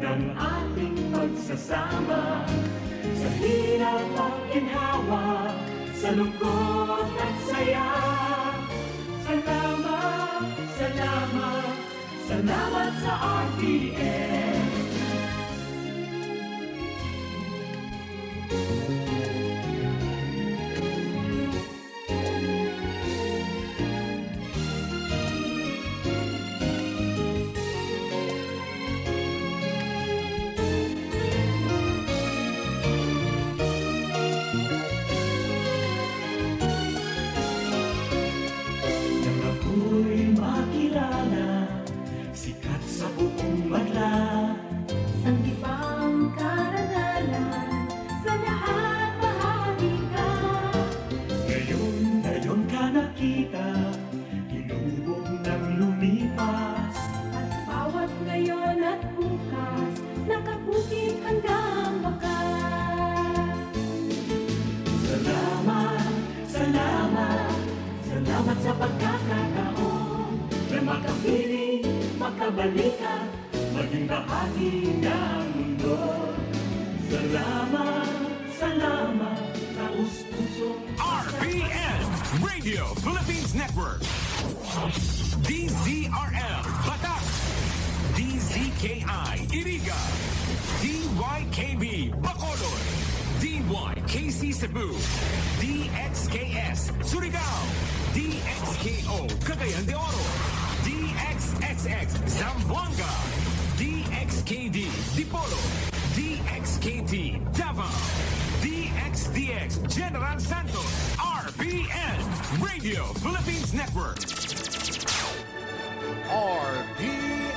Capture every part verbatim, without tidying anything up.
Ang ating pagsasama sa hirap at ginhawa, sa lungkot at saya. Salamat, salamat, salamat sa R T N. Nang ako'y makilala, sikat sa buong madla. Sanggipang karangalan, sa lahat bahagi ka. Ngayon, ngayon ka nakita, tinubong nang lumipas. At bawat ngayon at bukas, nakabukid hanggang wakas. Salamat, salamat, salamat sa pagkakataon na makapiling, makabalikan, maging bahagi ng mundo. Salamat, salamat, taos-pusong R P N, Radio Philippines Network. D Z R L, Batac. D Z K I, Iriga. D Y K B, Bacolod. D Y K C Cebu. D X K S, Surigao. D X K O, Cagayan de Oro. D X X X, Zamboanga. D X K D, Dipolog. D X K T, Davao. D X D X, General Santos. R P N, Radio Philippines Network. R P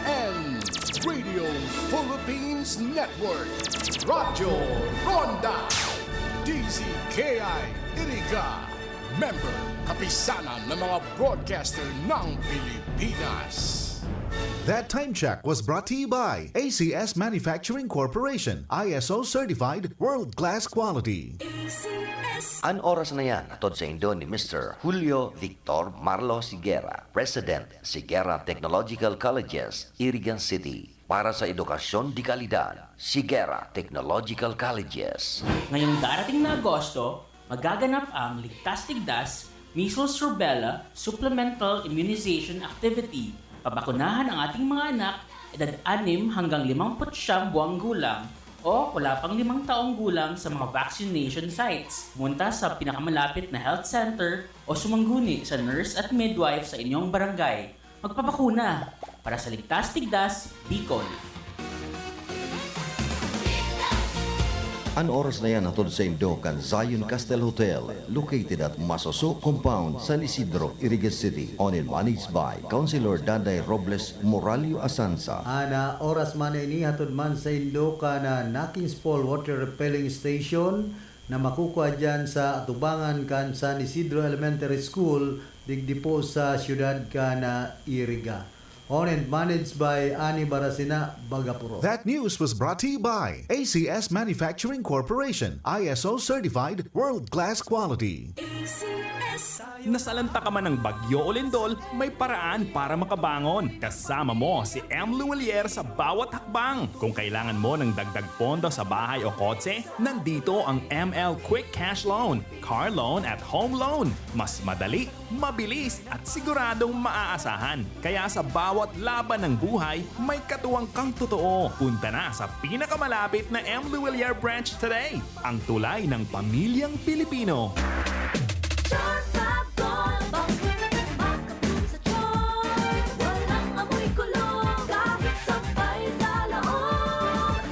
N, Radio Philippines Network. Radyo Ronda. D Z K I, Iriga. Member, Kapisanan ng mga Broadcaster ng Pilipinas. That time check was brought to you by A C S Manufacturing Corporation, I S O certified, world-class quality. An oras na yan, hatod saindo ni Mister Julio Victor Marlos Higuera, President, Higuera Technological Colleges, Iriga City, para sa edukasyon de kalidad. Higuera Technological Colleges. Ngayong darating na Agosto, magaganap ang Ligtas Tigdas, Measles Rubella Supplemental Immunization Activity. Pabakunahan ang ating mga anak, edad anim hanggang limampu't siyam buwang gulang o wala pang limang taong gulang sa mga vaccination sites. Pumunta sa pinakamalapit na health center o sumangguni sa nurse at midwife sa inyong barangay. Magpabakuna para sa Ligtas Tigdas, Bicol. An oras na yan hatod saindo kan Zion Castle Hotel, located at Masoso Compound, San Isidro, Iriga City. Owned and managed by Councilor Danday Robles Moralio Asansa. An, ah, oras man na ini hatod man saindo kan, ah, Nakins Fall Water Refilling Station na makukua diyan sa atubangan kan San Isidro Elementary School, digdi po sa siyudad kan, ah, Iriga. Owned and managed by Ani Barasina Bagapuro. That news was brought to you by A C S Manufacturing Corporation, I S O certified, world-class quality. A C S. Nasalanta ka man ng Bagyo o Lindol, may paraan para makabangon. Kasama mo si M. Luwilier sa bawat hakbang. Kung kailangan mo ng dagdag pondo sa bahay o kotse, nandito ang M L Quick Cash Loan, Car Loan at Home Loan. Mas madali, mabilis, at siguradong maaasahan. Kaya sa bawat laban ng buhay, may katuwang kang totoo. Punta na sa pinakamalapit na M. Luwilier branch today. Ang tulay ng pamilyang Pilipino. Charm Fab Gold, bangkong makabloom sa charm. Walang amoy kulog, kahit sampay sa laog.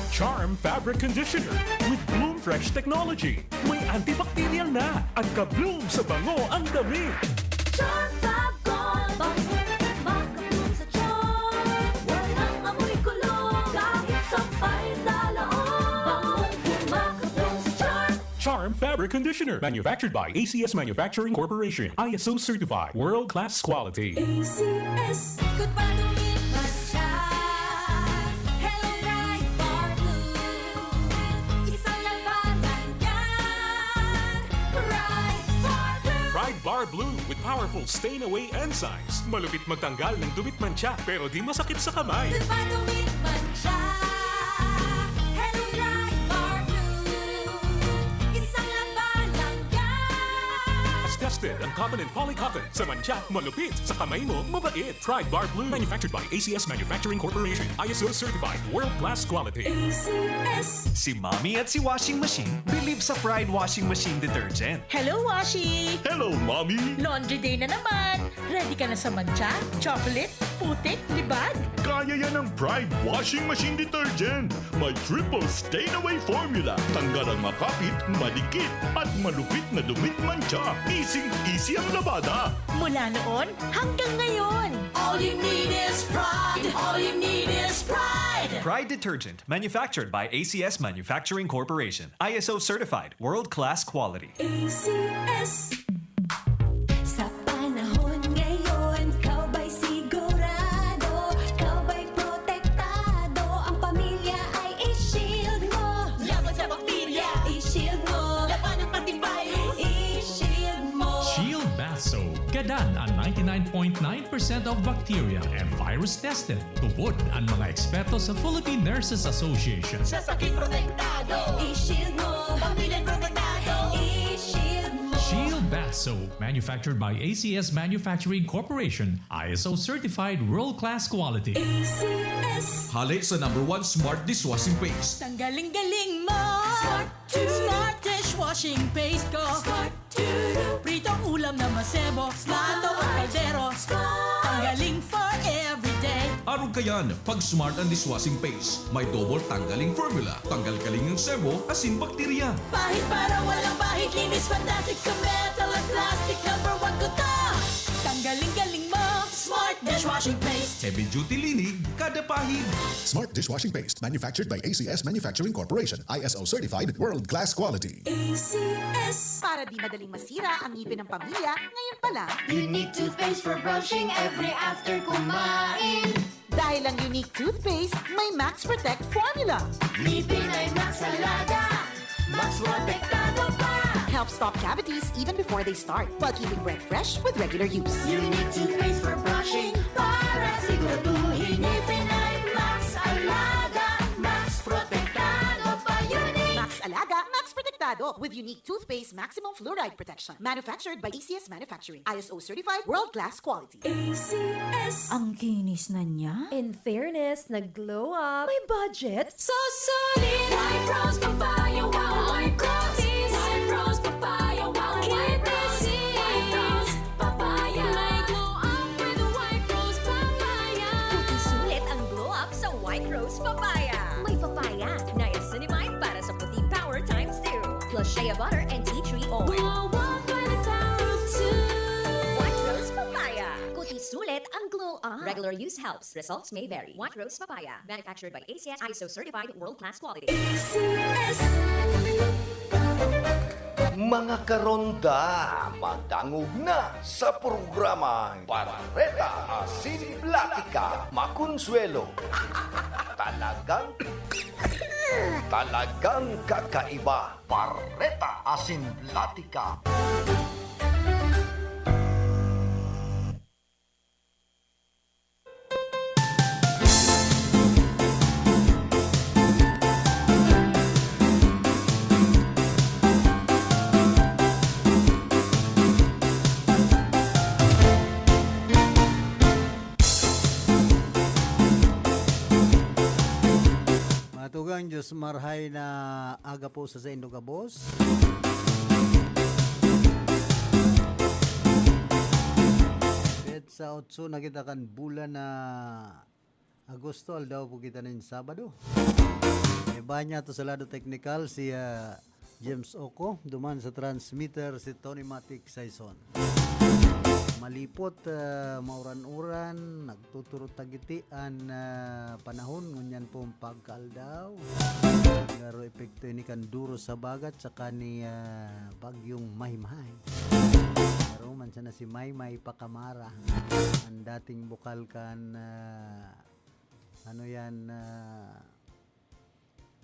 Charm Fabric Conditioner with Bloom Fresh Technology. May antibacterial na at ka-bloom sa bango ang damit. Charm Fab Gold, bangkong makabloom sa charm. Walang amoy kulog, kahit sampay sa laog. Bangkong makabloom sa charm. Charm Fabric Conditioner, manufactured by A C S Manufacturing Corporation, I S O certified, world-class quality. A C S. Goodbye to me, Hello, Bright Bar Blue. Isang labanan yan. Bright Bar Blue. Bright Bar Blue with powerful stain away enzymes. Malupit magtanggal ng dumi at mantsa, pero di masakit sa kamay. Goodbye to me, mantsa. Ang Covenant Poly Cotton. Sa mantsa, malupit. Sa kamay mo, mabait. Pride Bar Blue. Manufactured by A C S Manufacturing Corporation. I S O certified. World class quality. A C S. Si Mommy at si Washing Machine believe sa Pride Washing Machine Detergent. Hello, Washi! Hello, Mommy! Laundry day na naman! Ready ka na sa mantsa, chocolate, putik, libag? Kaya yan ng Pride Washing Machine Detergent. May triple stain away formula. Tanggal ang makapit, madikit, at malupit na dumi at mantsa. Easy-easy ang labada. Mula noon hanggang ngayon. All you need is pride. All you need is pride. Pride Detergent, manufactured by A C S Manufacturing Corporation. I S O certified, world-class quality. A C S. Sa panahon ngayon, ikaw ba'y sigurado? Ikaw ba'y protektado? Ang pamilya ay i-shield mo. Laban sa bakterya, i-shield mo. Labanan pati virus, i-shield mo. Shield Bath Soap. Gadan an ninety-nine point nine percent of bacteria and virus tested. Tubod an mga eksperto sa Philippine Nurses Association. Sa sakit protektado, i-shield mo. Pamilya protektado, i-shield mo. Shield Bath Soap, manufactured by A C S Manufacturing Corporation, I S O certified world-class quality. A C S. Hale sa number one smart dishwashing paste. Tanggaling-galing mo! Smart Smart dishwashing paste ko. Smart. Pritong ulam na masebo. Smart. Plato o kaldero. Smart. Tanggaling for everyday. Arog kayan, pag Smart ang dishwashing paste. May double tanggaling formula. Tanggal kaling ang sebo, asin bakterya. Pahid para walang bahid. Linis fantastic sa metal at plastic. Number one ko to. Tanggaling-galing mo. Smart dishwashing paste. Heavy duty linig, kada pahid. Smart dishwashing paste, manufactured by A C S Manufacturing Corporation, I S O certified, world class quality. A C S. Para di madaling masira ang ngipin ng pamilya, ngayon pa lang. Unique toothpaste for brushing every after kumain. Dahil ang Unique Toothpaste may Max Protect Formula. Ngipin ay Max Alaga, Max Protektado pa. Helps stop cavities even before they start, while keeping breath fresh with regular use. Unique Toothpaste for brushing, para siguraduhin ngipin ay Max Alaga, Max Protektado pa. Unique Max Alaga, Max Protektado, with Unique Toothpaste Maximum Fluoride Protection. Manufactured by A C S Manufacturing. I S O certified, world class quality. A C S. Ang kinis na niya. In fairness, nag-glow up. May budget. So solid! White Rose Papaya, wow, White Rose! White Rose Papaya, wow, White Rose! White Rose Papaya. May glow up with White Rose Papaya. Puti sulit ang glow up sa White Rose Papaya. May papaya, niacinamide para sa puti power times two. Plus shea butter and tea tree oil. Glow up with the power of two. White Rose Papaya. Puti sulit ang glow up. Regular use helps. Results may vary. White Rose Papaya. Manufactured by A C S, I S O certified, world class quality. A C S. Mga karonda, madangog na sa programang Bareta Asin Platika, Makonsuelo. Talagang, talagang kakaiba. Bareta Asin Platika. Mga tugang, Diyos marhay na aga po sa saindo gabos. Petsa otso na kita kan bulan na Agosto, aldaw po kita nin Sabado. Iba niya to sa lado teknikal, si, ah, James Oco, duman sa transmitter, si Tony Matic Saison. Malipot, ah, mauran-uran, nagtuturot tagiti an, ah, panahon, ngunyan po ang pagkaaldaw. Pero epekto ini kan duro sa bagat, saka ni, ah, Bagyong Maymay. Pero man sana si Maymay Pakamara, ang dating bukal kan, ah, ano yan, ah,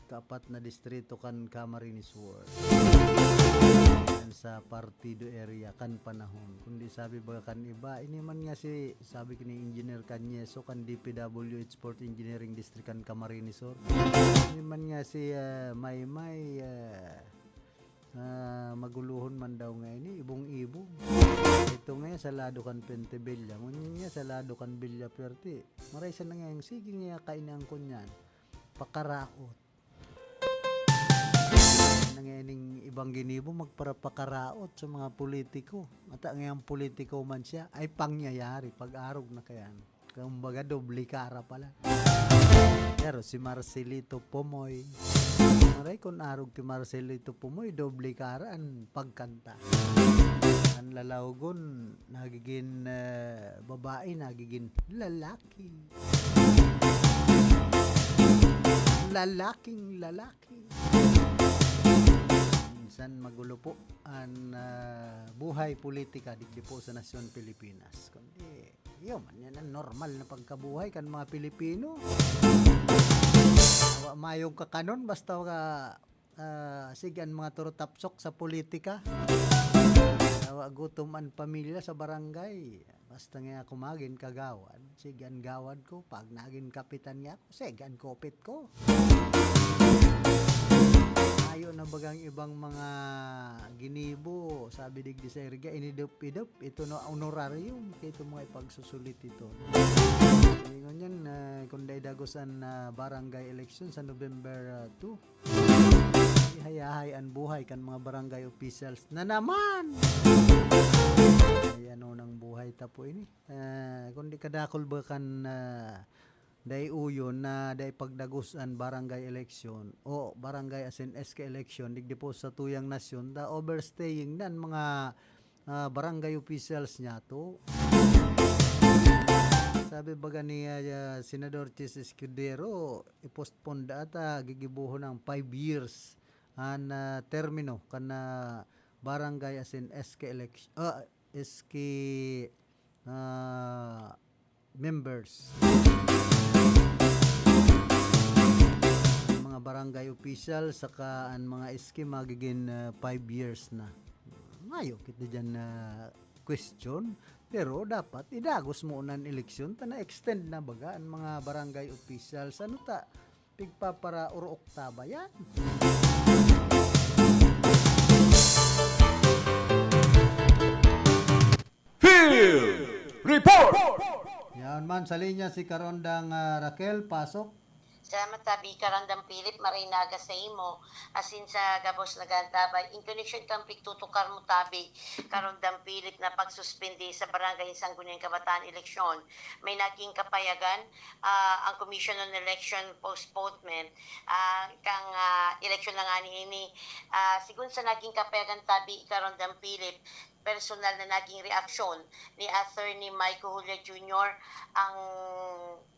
kaapat na distrito kan Camarines Sur. Yan sa Partido area kan panahon. Kundi sabi ba kan iba, ini man nga si, sabi ni Engineer Canyeso kan D P W H Fourth Engineering District kan Camarines Sur. Ini man nga si, ah, Maymay, ah, Ah, maguluhon man daw nga ini, ibong-ibong. Ito nga sa lado kan Pentebella, ngunyan nga sa lado kan Villafuerte. Maray sa nangyayang, sige nga kaini ang kunyan. Pakaraot. Nangyaning ibang ginibo, magparapakaraot sa mga politiko. Ata ngayang politiko man siya, ay pangyayari, pag-arog na kayan. Kumbaga, doble kara pala. Pero si Marcelito Pumoy, maray kun arog ki Marcelito Pumoy, doble kara an pagkanta. An lalawgon, nagigin, eh, babae, nagigin lalaki. Lalaking lalaki. Minsan magulo po an, ah, buhay politika digdi po sa nasyon Pilipinas. Kundi, iyo man, yan ang normal na pagkabuhay kan mga Pilipino. Awa mayong kakanon, basta ka, ah, sige, an mga turutapsok sa politika. Awa gutom an pamilya sa barangay. Basta nga ako magin kagawad, sige, an gawad ko, pag nagin kapitan nga ako, sige, an kopit ko. Ayo na bagang ibang mga ginibo, sabi digdi sa Irga, inidop-idop, ito na honorarium, kaya ito mga ipagsusulit ito. Ingon yan, ah, kung dai dagos an, ah, barangay election sa November, ah, two, ihayahay an buhay kan mga barangay officials na naman! Ay, ano nang buhay ta po ini? Ah, kundi kadakol ba kan, ah, dai uyon na dai pagdagos an barangay election o barangay as in S K election, digdi po sa tuyang nasyon, ta overstaying na an mga, ah, barangay officials niya to. Sabi baga ni, ah, Senador Chiz Escudero, i-postpone da ata, gigibohon ng five years an, ah, termino kan, ah, barangay as in S K election, ah, S K, ah, members. Mga barangay official saka an mga S K magigin, ah, five years na. Mayo kita diyan na question, pero dapat idagos mo na an eleksyon ta na-extend na baga an mga barangay officials. Ano ta, pigpapara-oro-oktaba yan? Field Report! Yan man, sa linya si Karondang, ah, Raquel, pasok. Salamat, tabi, Karondang Philip, maray naga sa imo, asin sa gabos na gantabay. In connection kan pigtutukar mo, tabi, Karondang Philip, na pagsuspindi sa Barangay Sangguniang Kabataan eleksyon, may naging kapayagan, ah, ang Commission on Election postponement, ah, kang, ah, eleksyon na ngani ini. Ah, sigon sa naging kapayagan, tabi, Karondang Philip, personal na naging reaksyon ni Attorney Mike Julia Junior, ang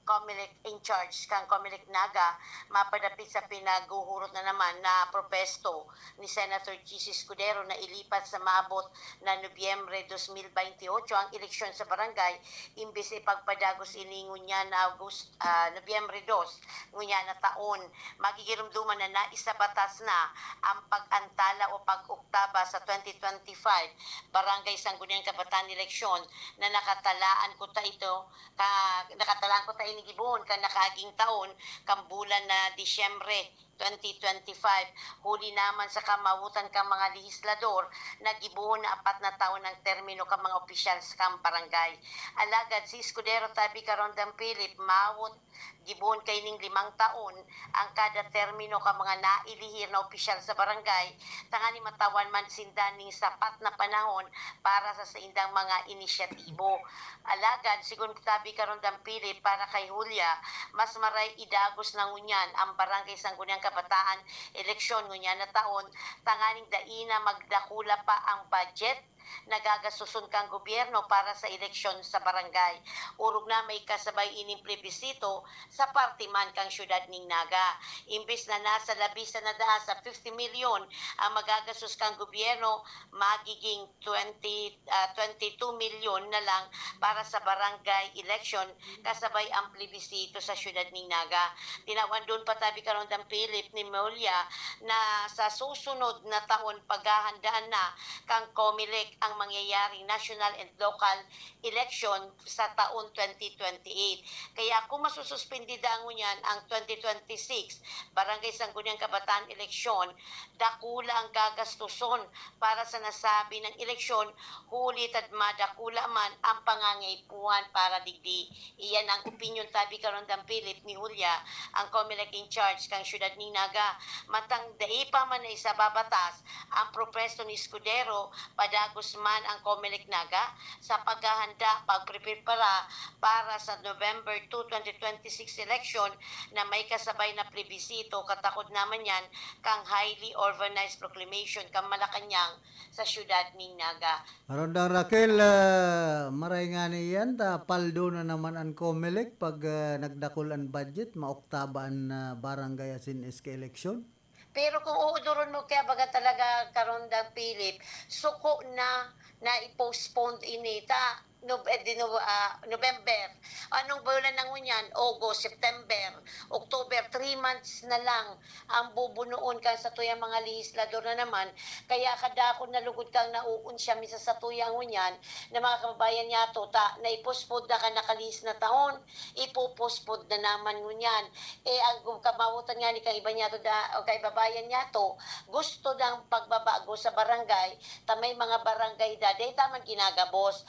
Comelec in charge kan Comelec Naga, mapadapit sa pinaghuhurot na naman na propesto ni Senator Chiz Escudero na ilipat sa maabot na Nobyembre dos mil baynte otso ang eleksyon sa barangay, imbes ipagpadagos ini ngunyan na August, ah, Nobyembre dos, ngunyan na taon. Magigirumduman na naisabatas na ang pag-antala o pag-oktaba sa twenty twenty-five Barangay Sangguniang Kabataan eleksyon na nakatalaan ko ta ito, ka, nakatalaan ko ta ini gibohon kan nakaaging taon, kan bulan na Disyembre twenty twenty-five, huli naman sa kamawotan kan mga lehislador na gibohon na apat na taon ang termino kan mga opisyal sa kan barangay. Alagad si Escudero, tabi, Karondang Philip, mawot gibohon kaining limang taon ang kada termino kan mga nailihir na opisyal sa barangay, tanganing matawan man sinda ning sapat na panahon para sa saindang mga inisyatibo. Alagad, sigon, tabi, Karondang Philip, para kay Julia, mas maray idagos na ngunyan ang Barangay Sangguniang Kabataan eleksyon ngunyan na taon, tanganing dai na magdakula pa ang budget na gagastoson kan gobyerno para sa eleksyon sa barangay. Orog na may kasabay ining plebisito sa parte man kan siyudad nin Naga. Imbes na nasa labis na daan sa fifty milyon ang magagastos kan gobyerno, magiging twenty, ah, twenty-two milyon na lang para sa barangay election kasabay ang plebisito sa siyudad nin Naga. Tinawan duon pa, tabi, Karondang Philip, ni Molia na sa susunod na taon paghahandaan na kan Comelec ang mangyayaring national and local election sa taon twenty twenty-eight. Kaya kung masususpindi dangon yan ang twenty twenty-six Barangay Sangguniang Kabataan eleksyon, dakula ang gagastuson para sa nasabi ng eleksyon, huli ta madakula man ang pangangaipuhan para digdi. Iyan ang opinyon tabi karon kan Philip ni Julia, ang Comelec in charge kan siyudad nin Naga. Mantang dai pa man naisababatas ang propuwesto ni Escudero, padagos man ang Comelec Naga sa paghahanda, pagpreprepara para sa November two, twenty twenty-six election na may kasabay na plebisito, katakod naman yan kang highly urbanized proclamation kan Malacañang sa siyudad nin Naga. Karondang Raquel, ah, maray ngani yan, ta paldo na naman an Comelec pag, ah, nagdakul an budget, maoktaba an, ah, barangay asin S K election. Pero kung uuduron mo kaya baga talaga, Karondang Philip, suko na na i-postpone ini ta Nob-, eh, di Nob-, ah, November. Anong bulan na ngunyan? August, September, October, three months na lang ang bubunoon kan satuyang mga lehislador na naman. Kaya kadakul na lugod kang nauunsa mi sa satuyang ngunyan na mga kababayan niyato ta nai-postpone na kan nakalihis na taon, ipo-postpone na naman ngunyan. Eh, ang kamawotan ngani kan iba niyato da, o kaibabayan niyato, gusto nang pagbabago sa barangay, ta may mga barangay da, dai ta man ginagabos.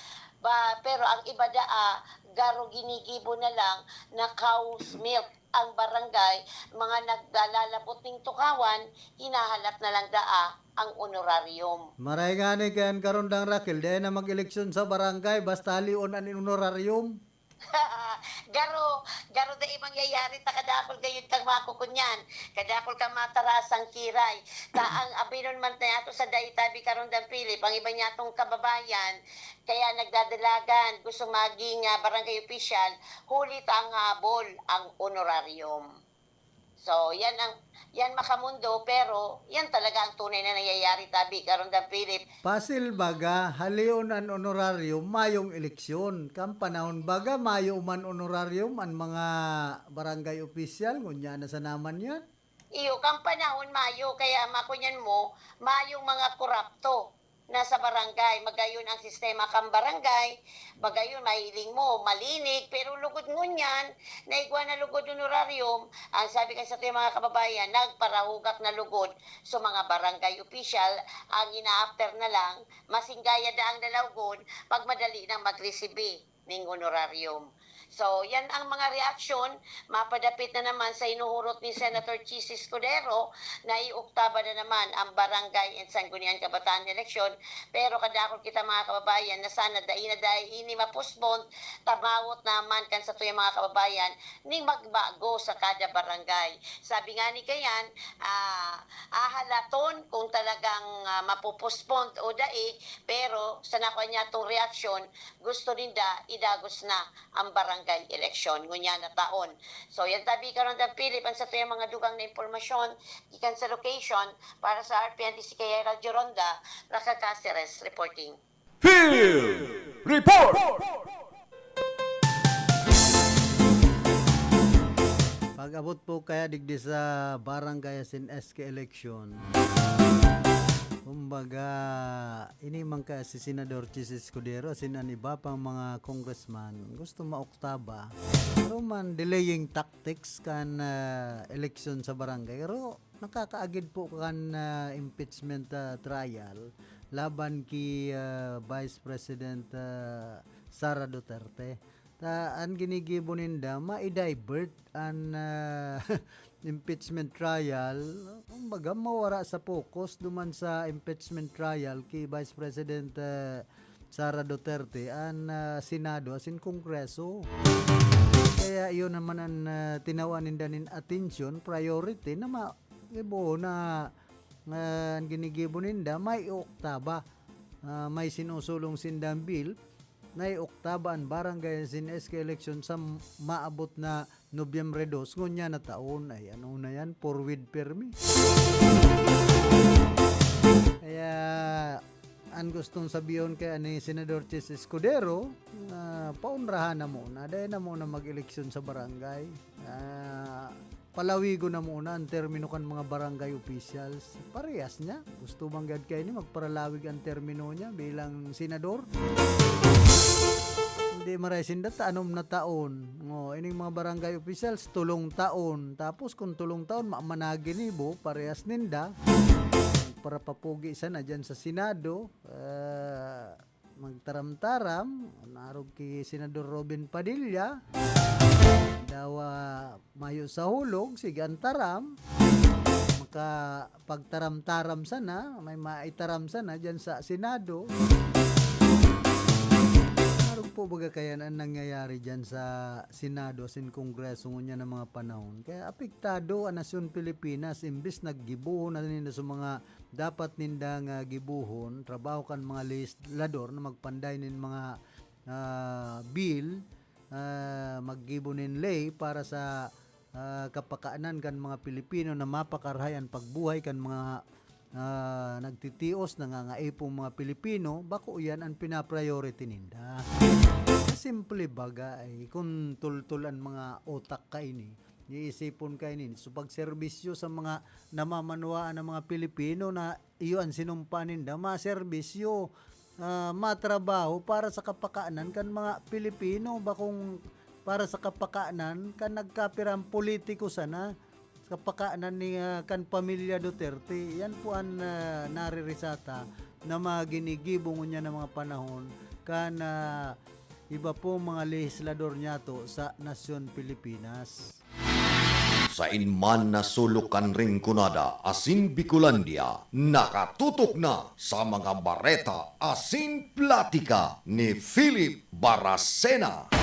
Ba, pero ang iba daa, garo ginigibo na lang na cow's milk ang barangay, mga naglalabot ning tukawan, hinahalat na lang daa ang honorarium. Maray ngani kan Karondang Raquel, dai na mag-eleksyon sa barangay, basta halion an honorarium. Garo, garo dai mangyayari ta kadakul gayon kang makukunyan, kadakul kang matarasang kiray. Ta ang abinon man niyato sa dai tabi Karondang Philip, ang iba niyatong kababayan, kaya nagdadalagan, gusto maging, ah, barangay official, huli ta ang habol, ang honorarium. So, yan ang, yan makamundo, pero yan talaga ang tunay na nangyayari tabi Karondang Philip. Pasil baga, halion an honorarium, mayong eleksyon. Kan panahon baga, mayo man honorarium an mga barangay opisyal, ngunyan na sana man yan. Iyo, kan panahon mayo, kaya makunyan mo, mayong mga korapto na sa barangay. Magayon ang sistema kan barangay, magayon mahiling mo, malinig, pero lugod ngunyan, naigwa na lugod honorarium, ang sabi kan satuyang mga kababayan, nagparahugak na lugod sa mga barangay opisyal, ang ina-after na lang, masinggaya daang lalawgon, pag madali nang magresibi ning honorarium. So, yan ang mga reaksyon. Mapadapit na naman sa hinuhurot ni Senator Chiz Escudero na i-oktaba na naman ang barangay and sangguniang kabataan eleksyon. Pero kadakul kita, mga kababayan, na sana dai na dai ini ma-postpone, ta mawot naman kan satuyang mga kababayan ning magbago sa kada barangay. Sabi ngani kayan, ah, ahalaton kung talagang, ah, mapo-postpone o dai, pero sa nakuha niyatong reaksyon, gusto ninda idagos na ang barangay eleksyon ngunyan na taon. So, yan tabi Karondang Philip ang satuyang mga dugang na impormasyon gikan sa location. Para sa R P N D C K I Radyo Ronda, Raca Caceres reporting. Field Report! Pag-abot po kaya digdi sa barangay asin S K election, kumbaga, ini man kaya si Senador Chiz Escudero asin an iba pang mga congressman gusto maoktaba. Pero man, delaying tactics kan, ah, eleksyon sa barangay. Pero nakakaagid po kan, ah, impeachment, ah, trial laban ki, ah, Vice President, ah, Sara Duterte. Ta an ginigibo ninda, mai-divert an, ah, impeachment trial. Kumbaga, mawara sa focus duman sa impeachment trial ki Vice President, ah, Sara Duterte an, ah, Senado asin Kongreso. Kaya iyon naman an, ah, tinawan ninda nin atensyon, priority na ma-, gibo na, ah, an ginigibo ninda, mai-oktaba. Ah, may sinusulong sindang bill, nai-oktaba an barangay asin S K election sa m-, maabot na Nobyembre dos, ngunyan na taon. Ay, ano na yan? Forward permi. Kaya, an gustong sabihon kaya ni Senador Chiz Escudero, ah, paonrahan na muna. Dai na muna mag-eleksyon sa barangay. Ah, palawigon na muna an termino kan mga barangay officials. Parehas niya. Gusto man gad kaini magparalawig an termino niya bilang senador? Hindi maray sinda ta anom na taon. Ngo, ining mga barangay officials, tulong taon. Tapos kung tulong taon, ma-, managinibo, parehas ninda. Magparapapugi sana dyan sa Senado. Ah, magtaram-taram, narog ki Senador Robin Padilla, dawa mayo sa hulog, sige an taram. Makapagtaram-taram sana, may maitaram sana dyan sa Senado. Narog po baga kayan ang nangyayari dyan sa Senado asin Kongreso ngunyan na mga panahon. Kaya apektado ang nasyon Pilipinas, imbis naggibo na ninda sa mga dapat nindang, ah, gibohon, trabaho kan mga legislador na magpanday nin mga, ah, bill, ah, maggibo nin ley para sa, ah, kapakanan kan mga Pilipino na mapakarahay an pagbuhay kan mga, ah, nagtitios, nangangaipong mga Pilipino, bako iyan an pina-priority ninda. Sa simple bagay, kun tultol an mga utak kaini, iisipon kaini, so pagserbisyo sa mga namamanwaan na mga Pilipino na iyo an sinumpa ninda, maserbisyo, ah, matrabaho para sa kapakanan kan mga Pilipino, bakong para sa kapakanan kan nagkapirang politiko sana, sa kapakanan ni, ah, kan pamilya Duterte. Yan po an, ah, naririsata na mga ginigibo ngunyan na mga panahon kan, ah, iba pong mga legislador niyato sa nasyon Pilipinas. Sain man na sulok kan Rinconada asin Bicolandia, nakatutok na sa mga bareta asin platika ni Philip Baracena.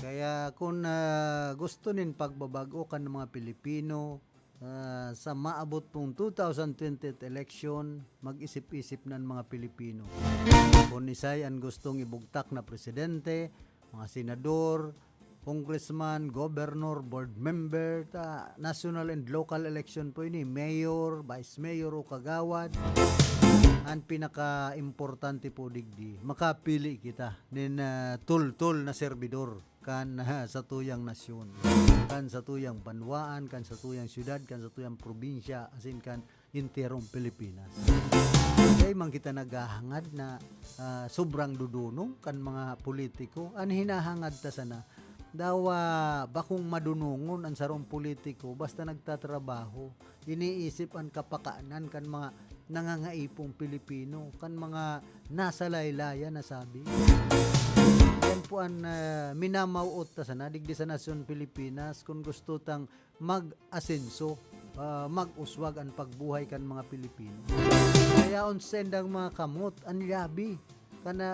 Kaya kun, ah, gusto nin pagbabag-o kan mga Pilipino, ah, sa maabot pong two thousand twenty-eight election, mag-isip-isip na an mga Pilipino. Kun isay an gustong ibugtak na presidente, mga senador, congressman, governor, board member, ta, national and local election po ini, mayor, vice mayor o kagawad. An pinaka-importante po digdi, makapili kita nin, ah, tultol na serbidor kan, ah, satuyang nasyon, kan satuyang banwaan, kan satuyang syudad, kan satuyang probinsya, asin kan enterong Pilipinas. Dai man kita naghahangad na, ah, sobrang dodonong kan mga politiko. An hinahangad ta sana, dawa bakong madonongon an sarong politiko basta nagtatrabaho, iniisip an kapakanan kan mga nangangaipong Pilipino, kan mga nasa laylayan na sabi. Yan po an, ah, minamawot ta sana digdi sa nasyon Pilipinas kun gusto tang mag-asenso, ah, mag-uswag an pagbuhay kan mga Pilipino. Kaya yaon sendang mga kamot, an yabi, kana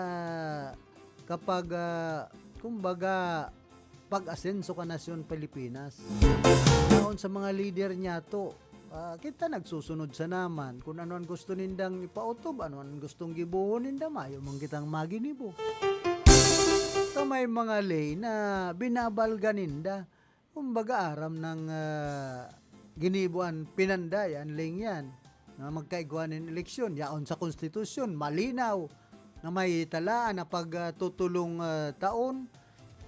kapag, ah, kumbaga, pag-asenso kan nasyon Pilipinas. Yaon sa mga lider niyato, ah, kita nagsusunod sana man kun ano an gusto nindang ipaotob, ano an gustong gibohon ninda, mayo man kitang maginibo. Ta may mga ley na binabalga ninda. Kumbaga, aram nang, ah, ginibo an pinanday, an ley yan, na magkaigwa nin eleksyon, yaon sa konstitusyon, malinaw na may talaan na pag, ah, tutulong, ah, taon,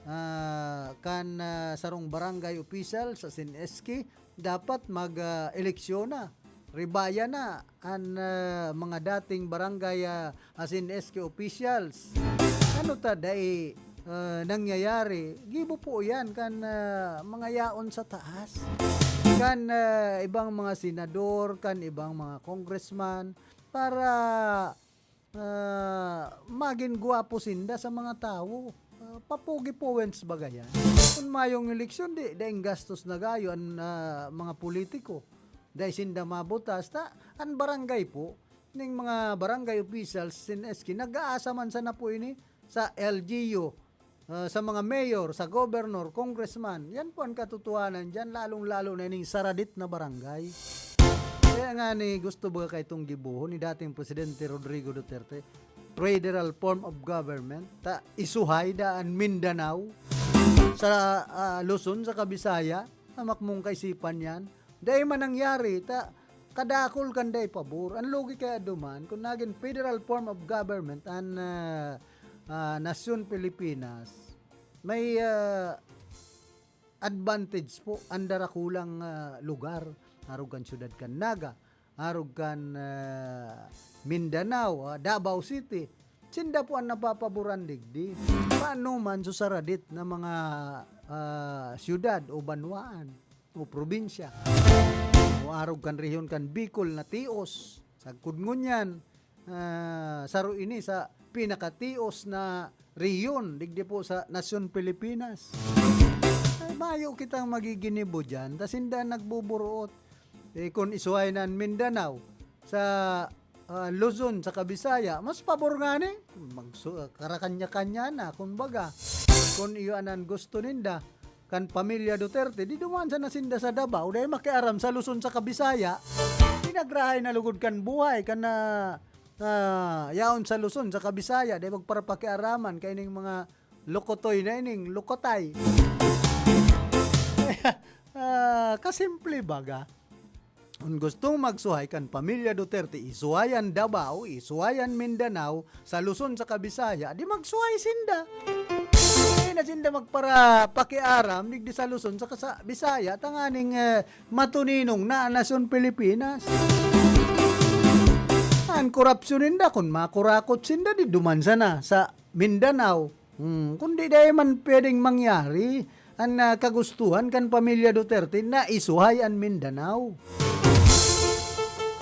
ah, kan, ah, sarong barangay opisyal sa sin S K, dapat mag, ah, eleksyon na. Ribaya na an, ah, mga dating barangay, ah, asin S K officials. Ano ta dai, ah, nangyayari? Gibo po yan kan, ah, mga yaon sa taas. Kan, ah, ibang mga senador, kan ibang mga congressman, para ah, magin gwapo sinda sa mga tawo. Ah, papogi-powens baga yan. Kun mayong eleksyon, di, daing gastos na gayo an, ah, mga politiko. Dai sinda mabutas. Ta, an barangay po, ning mga barangay officials sin S K, nag-aasa man sana po ini sa L G U, ah, sa mga mayor, sa governor, congressman. Yan po an katotohanan diyan, lalong-lalo na ining saradit na barangay. Kaya nga ni gusto baga kaitong gibohon ni dating Presidente Rodrigo Duterte, federal form of government, ta isuhay da an Mindanao sa, ah, Luzon, sa Kabisaya, hamak mong kaisipan yan. Dai man nangyari, ta kadakul kan dai pabor. An lugi kaya duman, kung nagin federal form of government an, ah, ah, nasyon Pilipinas, may, ah, advantage po an darakulang, ah, lugar, arog kan siyudad kan Naga, arog kan, ah, Mindanao, ah, Davao City. Sinda po an napapaboran digdi. Paano man sa saradit na mga, ah, siyudad o banwaan o probinsya o arog kan rehiyon kan Bicol na tios, sagkod ngunyan, ah, saro ini sa pinakatios na rehiyon digdi po sa nasyon Pilipinas. Ay, mayo kitang magiginibo diyan, ta sinda nagbuburuot. Eh, kun isuhay na an Mindanao sa, ah, Luzon saka Bisaya, mas pabor ngani. Magsu-, karakanya-kanya na, kumbaga. Kun iyo an gusto ninda, kan pamilya Duterte, di duman sana sinda sa Davao, dai makiaram sa Luzon saka Bisaya. Pinagrahay na lugod kan buhay, kan, ah, ah, yaon sa Luzon saka Bisaya, dai magparapakiaraman kaining mga lokotoy na ining lokotay. Ah, kasimple baga. Kun gustong magsuhay kan pamilya Duterte, isuhay an Davao, isuhay an Mindanao, sa Luzon saka Bisaya, di magsuhay sinda. Di na sinda magparapakiaram digdi sa Luzon saka sa Bisaya, tanganing, eh, matuninong na an nasyon Pilipinas. An korapsyon ninda, kun makurakot sinda, di duman sana sa Mindanao. Hmm, kundi dai man pwedeng mangyari an, ah, kagustuhan kan pamilya Duterte na isuhay an Mindanao.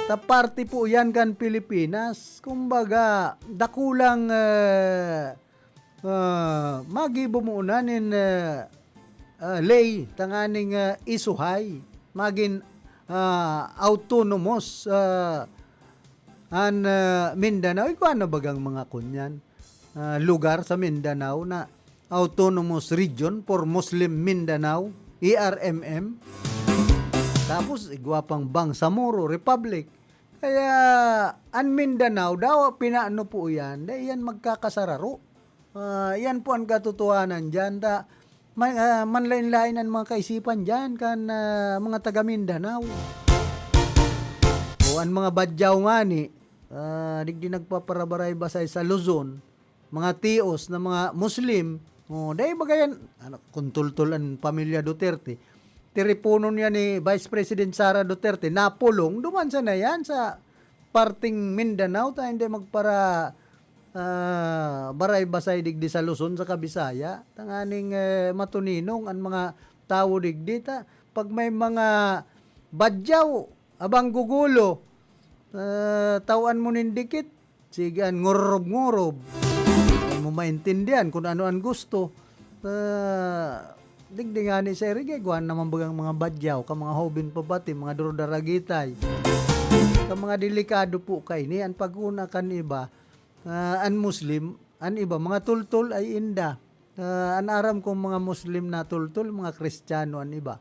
Ta parte po yan kan Pilipinas. Kumbaga, dakulang, eh, ah, magibo mo na nin, eh, ah, ley tanganing, eh, isuhay, magin, ah, autonomous, ah, an, ah, Mindanao. Igwa na bagang mga kunyan, ah, lugar sa Mindanao na Autonomous Region for Muslim Mindanao, A R M M. Tapos, igwa pang Bangsamoro Republic. Kaya, an Mindanao, dawa pinano po yan, dai yan magkakasararo. Ah, yan po an katotohanan diyan. Ta, may, ah, manlain-lain an mga kaisipan diyan kan, ah, mga taga Mindanao. O an mga Badyaw ngani, ah, digdi nagpaparabaray-basay sa Luzon, mga tios na mga Muslim, o, dai baga yan, ano, kun tultol an pamilya Duterte, tiriponon yan ni Vice President Sara Duterte, napulong, duman sana yan sa parteng Mindanao, ta hindi magpara, ah, baray-basay digdi sa Luzon, sa Kabisaya, tanganing, eh, matuninong an mga tawo digdi. Ta, pag may mga Badyaw, abang gugulo, ah, tawan mo nin dikit, sige, an ngururob-ngurob. Di mo maintindihan kun ano an gusto. Ah, digdi ngani sa iri, igwa naman bagang mga Badyaw, kan mga hoben pa pati, mga durudaragitay. Kan mga delikado po kaini, an pagkuna kan iba, ah, an Muslim, an iba, mga tultol ay inda. Ah, an aram kong mga Muslim na tultol, mga Kristiyano an iba.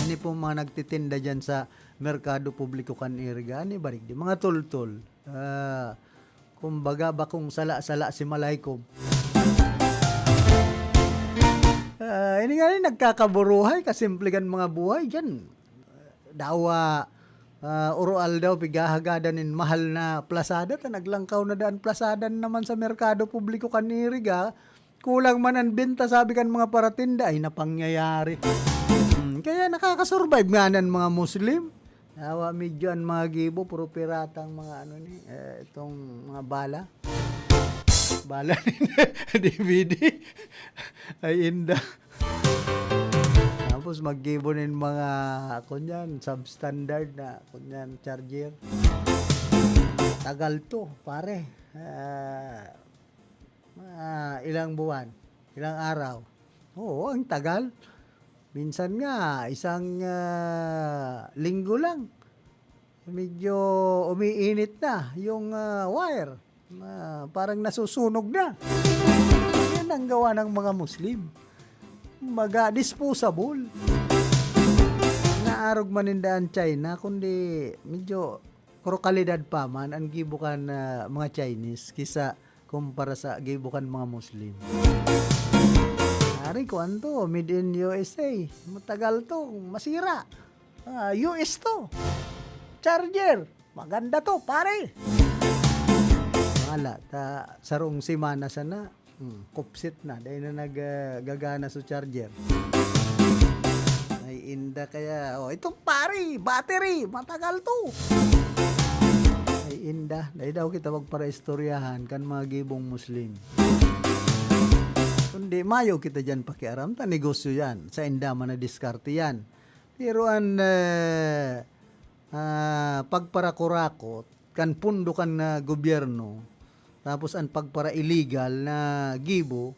Ini pong mga nagtitinda diyan sa merkado publiko kan Iriga, an iba digdi, mga tultol. Ah, kumbaga, bakong sala-sala si Malaykom. Ah, ini nga rin, nagkakaburuhay, kasimple kan mga buhay diyan. Dawa, ah, oro-aldaw, pighahagadan nin mahal na plasada, ta naglangkaw na daa an plasada naman sa merkado publiko kan Iriga. Kulang man an benta, sabi kan mga paratinda, ay, napangyayari. Hmm, kaya nakakasurvive nga an mga Muslim. Dawa, medyo an mga gibo, puro piratang mga ano ni, eh, itong mga bala. Bala ni D V D. Ay, inda. Tapos maggibo nin mga, kunyan, substandard na, kunyan, charger. Tagal to, pare. Ah, mga ilang buwan, ilang araw. Oo, ang tagal. Minsan nga, isang, ah, linggo lang. Medyo umiinit na yung, ah, wire. Ah, parang nasusunog na. Yan ang gawa ng mga Muslim. Mga disposable. Naarog man ninda an China, kundi medyo kuro kalidad pa man ang gibo kan, ah, mga Chinese kisa kumpara sa gibo kan mga Muslim. Ari ko anto, made in U S A. Matagal to, masira. Ah, U S to. Charger. Maganda to, pare. Wala, ta, sarong semana sana, Hmm, kupsit na, dai na nag, ah, gagana so charger. Ay, inda kaya, oh, itong pari, battery, matagal to. Ay, inda, dai daw kita magparaistoryahan kan mga gibong Muslim. Kundi mayo kita diyan pakiaram, ta negosyo yan. Sa inda man na diskarte yan. Pero an, eh, ah, pagparakurakot kan pundo kan, ah, gobyerno, tapos an pagpara-illegal na gibo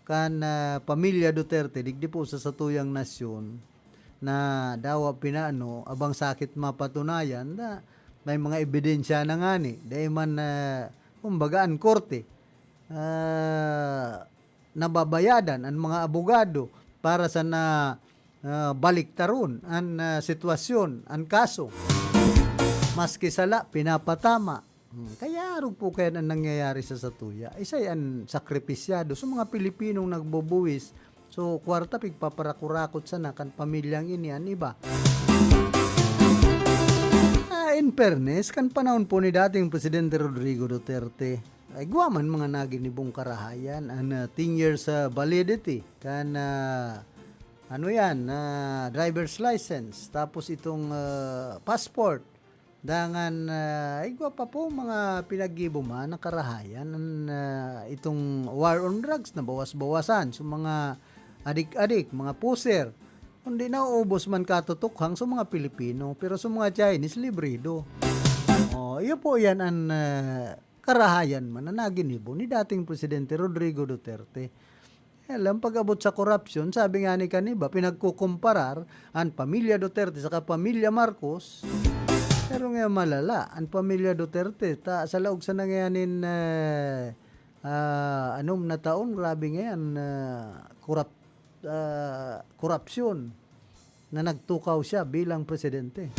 kan, ah, pamilya Duterte digdi po sa satuyang nasyon na dawa pinaano, abang sakit mapatunayan na may mga ebidensya na ngani. Dai man, ah, kumbaga, an korte, ah, nababayadan an mga abogado para sa na, ah, baliktaron an, ah, sitwasyon, an kaso. Maski sala, pinapatama. Hmm, kaya arog po kaya an nangyayari sa satuya. Isay an sakripisyado sa mga Pilipinong nagbubuwis. So, kwarta, pigpaparakurakot sana kan pamilyang ini an iba. Ah, in fairness, kan panahon po ni dating Presidente Rodrigo Duterte, ay, igwa man mga naginibong karahayan, an, ah, ten years, ah, validity kan, ah, ano yan, ah, driver's license, tapos itong, ah, passport. Dangan, ah, igwa pa po mga pinaggibo man na karahayan, an, ah, itong war on drugs na bawas-bawasan. So, mga adik-adik, mga puser, kundi nauubos man katutukhang sa mga Pilipino, pero sa mga Chinese, librido. Oh, iyo po yan an, ah, karahayan man na naginibo ni dating Presidente Rodrigo Duterte. Alam, pag-abot sa korupsyon, sabi nga ni kaniba, pinagkukumparar an pamilya Duterte saka pamilya Marcos. Pero nga malala, an pamilya Duterte, ta, sa laog sa nangyanin, eh, ah, anom na taon, grabe ngayan, ah, korap-, ah, korupsyon na nagtukaw siya bilang presidente.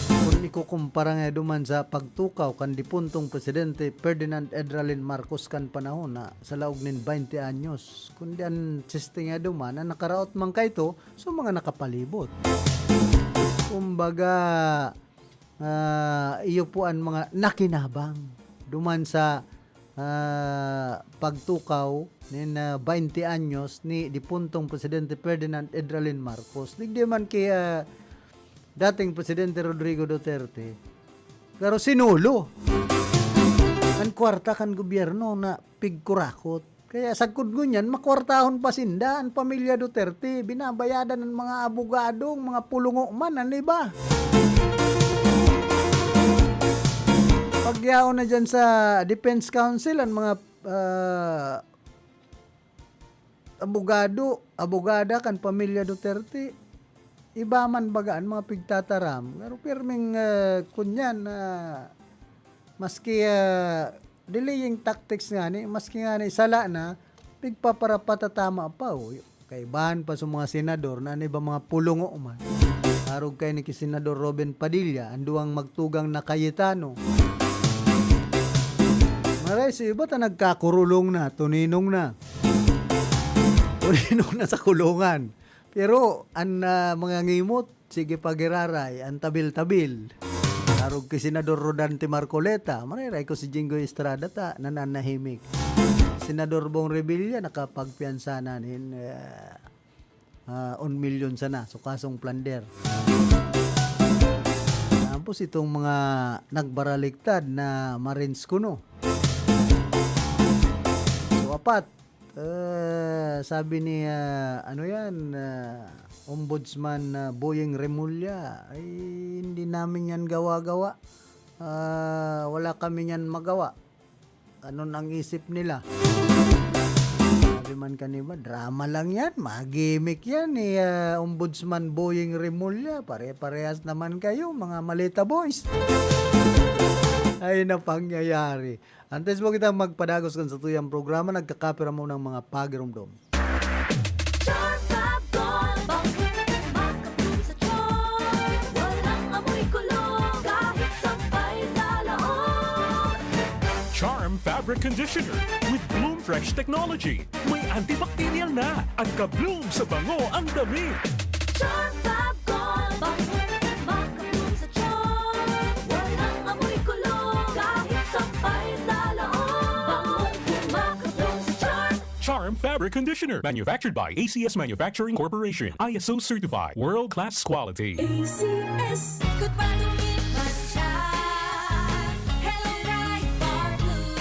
Kung ikukumpara nga duman sa pagtukaw kan dipuntong Presidente Ferdinand Edralin Marcos kan panahon na sa laog nin baynte anyos, kundi an siste nga duman na nakaraot man kaito sa mga nakapalibot. Kumbaga, ah, iyo po an mga nakinabang duman sa, ah, pagtukaw nin, ah, baynte anyos ni dipuntong Presidente Ferdinand Edralin Marcos. Digdi man ki, ah, dating Presidente Rodrigo Duterte, pero sinulo an kwarta kan gobyerno na pigkurakot. Kaya sagkod ngunyan, makwartahon pa sinda, an pamilya Duterte, binabayadan an mga abogado, an mga pulungo man, an iba. Pagyaon na dyan sa Defense Council, an mga, ah, abogado, abogada kan pamilya Duterte, iba man baga an mga pigtataram. Pero pirming, ah, kunyan, ah, maski, ah, delaying tactics ngani, maski ngani sala na, pigpaparapatatama pa, oh. Kaibahan pa sa mga senador na an iba mga pulungo man. Arog kay ni ki Senador Robin Padilla, an duwang magtugang na Cayetano. Maray sa iba ta nagkakurulong na, tuninong na. Tuninong na sa kulungan. Pero an, ah, mga ngimot, sige pa giraray, an tabil-tabil. Arog ki Senador Rodante Marcoleta, mariray ko si Jinggoy Estrada ta nananahimik. Senador Bong Revilla nakapagpiyansa na nin, ah, ah, un milyon sana. So, kasong plunder. Tapos itong mga nagbaraliktad na Marines kuno. So, apat, Ah, sabi ni, ah, ano yan, ah, Ombudsman, ah, Boying Remulla, "Ay, hindi namin yan gawa-gawa. Ah, wala kami niyan magawa." Ganun ang isip nila. Sabi man kaniba, "Drama lang yan, mga gimmick yan ni, ah, Ombudsman Boying Remulla. Pare-parehas naman kayo, mga maleta boys." Ay, napangyayari. Antes po kita magpadagos kan satuyang programa, nagkakapira mo ng mga pagirumdom. Charm Fab Gold, bangkong makapulong sa charm. Walang amoy kulog, kahit sampay sa loob. Charm Fabric Conditioner with Bloom Fresh Technology. May antibacterial na at ka-bloom sa bango ang damit. Charm Fab Gold, bangkong makapulong sa charm. Walang amoy kulog, kahit sampay sa loob. Bangkong makapulong. Conditioner, manufactured by A C S Manufacturing Corporation, I S O certified, world class quality. A C S. Ikot pa, dumit man siya. Hello, Pride Bar Blue.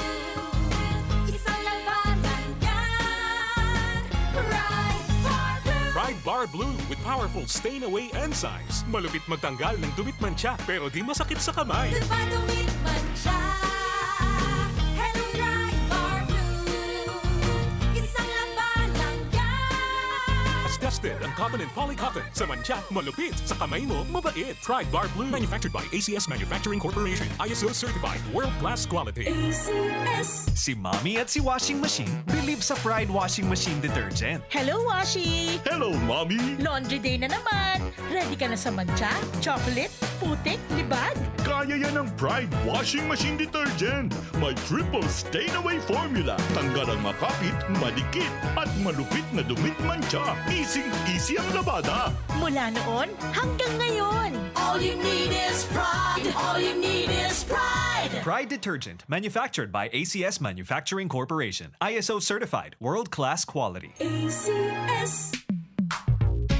Isang labanan yan. Pride Bar Blue. Pride Bar Blue with powerful stain away enzymes. Malupit magtanggal ng dumit mantsa, pero di masakit sa kamay. Ikot pa, dumit man siya. Hello, Pride Bar Blue. Isang labanan yan. Tested ang cotton and poly cotton. Sa mantsa, malupit. Sa kamay mo, mabait. Pride Bar Blue. Manufactured by A C S Manufacturing Corporation. I S O certified. World class quality. A C S. Si Mommy at si Washing Machine believe sa Pride Washing Machine Detergent. Hello, Washi! Hello, Mommy! Laundry day na naman! Ready ka na sa mantsa, chocolate, putik, libag? Kaya yan ng Pride Washing Machine Detergent. May triple stain away formula. Tanggal ang makapit, madikit, at malupit na dumit mantsa. Easy-easy ang labada. Mula noon hanggang ngayon. All you need is Pride. All you need is Pride. Pride Detergent, manufactured by A C S Manufacturing Corporation. I S O certified, world-class quality. A C S.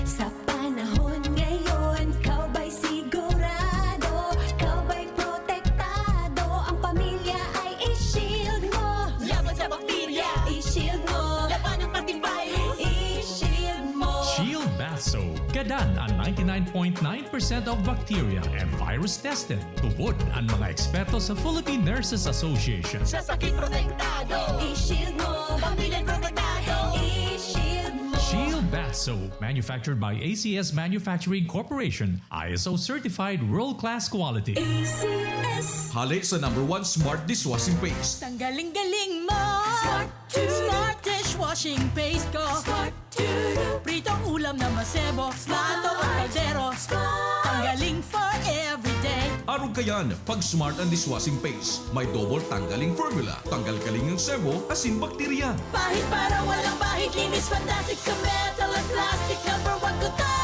Sa panahon ngayon, ikaw ba'y sigurado? Ikaw ba'y protektado? Ang pamilya ay i-shield mo. Laban sa bakterya, i-shield mo. Laban ng antivirus, i-shield mo. Shield Bath Soap. Gadan ang ninety-nine point nine percent of bacteria and virus tested. Tubod ang mga eksperto sa Philippine Nurses Association. Sa sakit protektado, i-shield mo. Pamilya protektado, i-shield mo. Shield Bath Soap, manufactured by A C S Manufacturing Corporation, I S O certified world-class quality. A C S. Hale sa number one smart dishwashing paste. Tanggaling-galing mo! Smart Smart dishwashing paste ko. Smart Pritong ulam na masebo. Smart ang kaldero. Smart. Tanggaling for everyday. Arog kayan, pag Smart ang dishwashing paste, may double tanggaling formula. Tanggal-galing ang sebo, asin bakterya. Pahid para walang bahid. Linis fantastic sa metal at plastic. Number one ko to.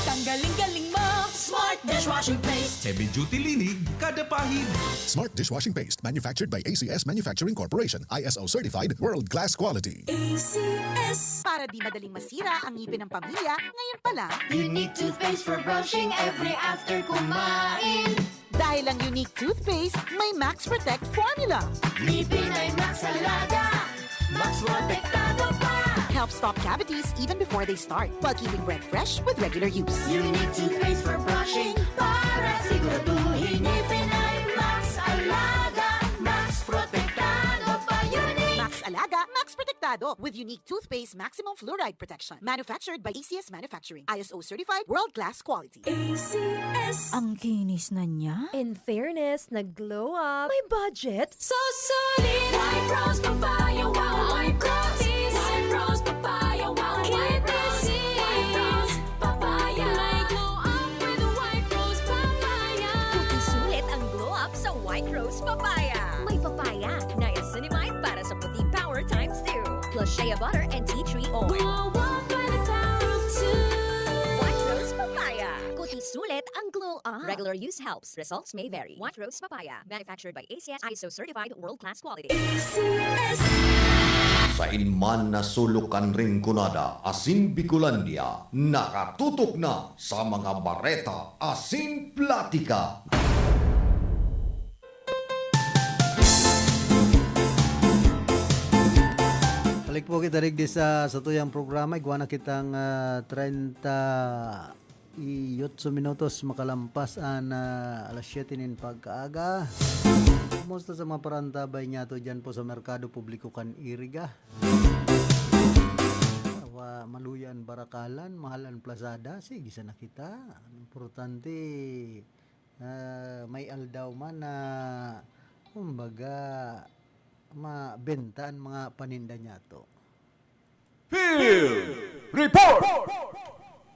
Tanggaling-galing mo. Smart dishwashing paste. Heavy duty linig, kada pahid. Smart dishwashing paste, manufactured by A C S Manufacturing Corporation, I S O certified, world class quality. A C S. Para di madaling masira ang ngipin ng pamilya, ngayon pa lang. Unique toothpaste for brushing every after kumain. Dahil ang Unique toothpaste may Max Protect formula. Ngipin ay Max Alaga, Max Protektado pa. Helps stop cavities even before they start, while keeping breath fresh with regular use. Unique toothpaste for brushing para siguraduhin ngipin ay Max Alaga, Max Protektado pa. Unique. Max Alaga, Max Protektado with Unique Toothpaste Maximum Fluoride Protection. Manufactured by A C S Manufacturing. I S O certified, world class quality. A C S. Ang kinis na niya. In fairness, nag-glow up. May budget. So solid! White Rose Papaya, wow, White Rose! White Rose Papaya, wow, White Rose! White Rose Papaya. May glow up with White Rose Papaya. Puti sulit ang glow up sa White Rose Papaya. May papaya, niacinamide para sa puti power times two. Plus shea butter and tea tree oil. Glow up by the power of two. White Rose Papaya. Puti sulit ang glow up. Regular use helps. Results may vary. White Rose Papaya. Manufactured by A C S, I S O certified, world class quality. A C S. Sain man na sulok kan Rinconada asin Bicolandia, nakatutok na sa mga bareta asin platika. Balik po kita digdi sa satuyang programa. Igwa na kitang, ah, treinta y ocho minutos makalampas an, ah, alas siyete nin pagkaaga. Kumusta sa mga parantabay niyato diyan po sa Merkado Publiko kan Iriga? Awa, maluya an barakalan, mahal an plazada. Sige sana kita. Ang importante, ah, may aldaw man na, kumbaga, mabenta an mga paninda niyato. Field Report!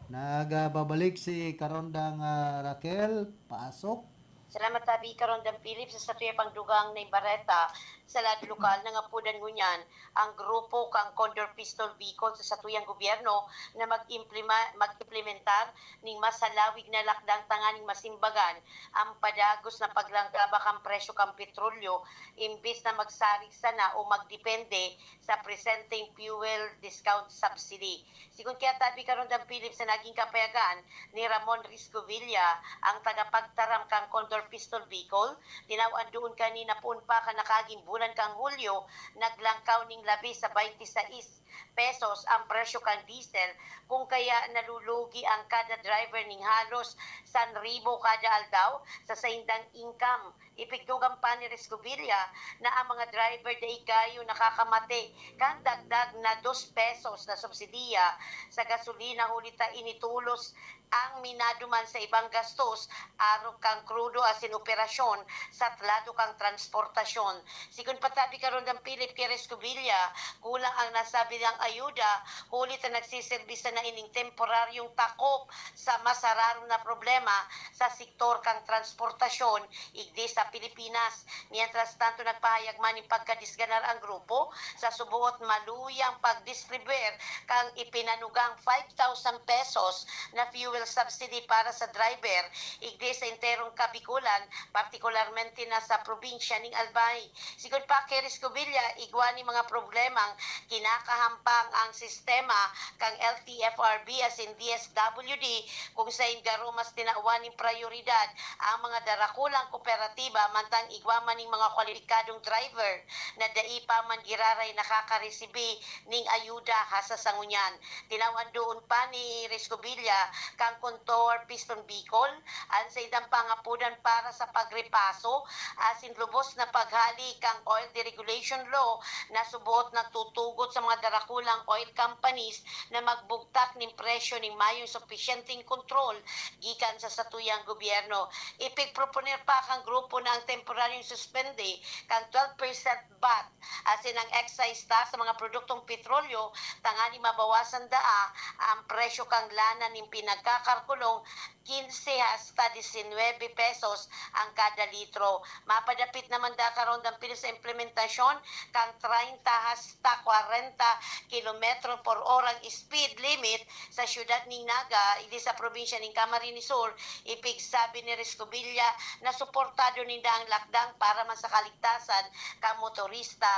Nagbabalik si Karondang, ah, Raquel, pasok. Salamat tabi, Karondang Philip, sa satuya pang dugang na bareta. Sa lado lokal, nangapodan ngunyan ang grupo kan Condor Pistol Bicol sa satuyang gobyerno na mag-implema-, mag-implementar ning mas halawig na lakdang tanganing masimbagan ang padagos na paglangkaba kan presyo kan petrolyo, imbis na magsarig sana o magdepende sa presenteng fuel discount subsidy. Sigon ki Atabi Karondang Philip, sa naging kapayagan ni Ramon Riscovilla, ang tagapagtaram kan Condor Pistol Bicol, tinawan doon kanina poon pa kan nakaaging bulan kan Hulyo, naglangkaw ning labi sa twenty-six pesos ang presyo kan diesel, kung kaya nalulugi ang kada driver ning halos san ribo kada aldaw sa saindang income. Ipigtugang pa ni Rescovilla na ang mga driver dai kayo nakakamate kan dagdag na dos pesos na subsidiya sa gasolina, huli ta ini tolos ang minado man sa ibang gastos, arog kan krudo asin operasyon sa lado kan transportasyon. Sigon pa tabi Karondang Philip ki Rescovilla, kulang ang nasabi niyang ayuda, huli ta nagsiserbi sana ining temporaryong takop sa mas hararom na problema sa sektor kan transportasyon igdi sa Pilipinas. Mientras tanto, nagpahayag man nin pagkadisganar ang grupo sa suboot maluyang pagdistribuir kan ipinanugang five thousand pesos na fuel subsidy para sa driver igdi sa enterong Kabikolan, partikularmente na sa probinsya ning Albay. Sigon pa ki Rescovilla, igwa nin mga problemang kinakahampang ang sistema kan L T F R B asin D S W D, kung saen garo mas tinawan nin prayoridad ang mga darakulang kooperatiba, mantang igwa man nin mga kwalipikadong driver na dai pa man giraray nakakaresibi ning ayuda hasta sa ngunyan. Tinawan doon pa ni Rescovilla kan Condor Pistol Bicol an saindang pangapodan para sa pagrepaso asin lubos na paghali kan Oil Deregulation Law na suboot nagtutugot sa mga darakulang oil companies na magbugtak nin presyo nin mayong supisyenteng kontrol gikan sa satuyang gobyerno. Ipigproponer pa kan grupo na ang temporaryong suspende kan twelve percent vat asin ang excise tax sa mga produktong petrolyo, tanganing mabawasan daa ang presyo kan lana nin pinagkakalkulong quince hasta diecinuebe pesos ang kada litro. Mapadapit naman daa Karondang Philip sa implementasyon kan treinta hasta kwarenta kilometro por orang speed limit sa siyudad nin Naga, igdi sa probinsya nin Camarines Sur. Ipigsabi ni Rescovilla na suportado ninda ang lakdang para man sa kaligtasan kan motorista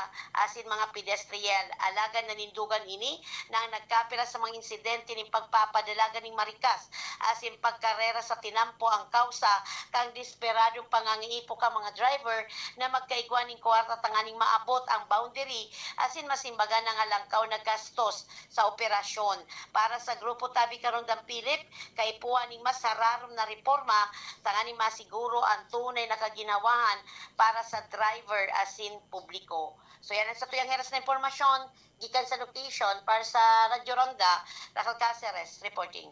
asin mga pedestrian. Alagad nanindogan ini na ang nagkapira sa mga insidente nin pagpapadalagan nin marikas asin pagkarera sa tinampo ang kausa kan desperadong pangangaipo kan mga driver na magkaigwa nin kwarta tanganing maabot ang boundary asin masimbagan na nga langkaw na gastos sa operasyon. Para sa Grupo Tabi Karondang Philip, kaipuhan nin mas hararom na reporma tanganing masiguro ang tunay na kaginhawahan para sa driver asin publiko. So, yan ang satuyang heras na impormasyon gikan sa location. Para sa Radyo Ronda, Raquel Caceres reporting.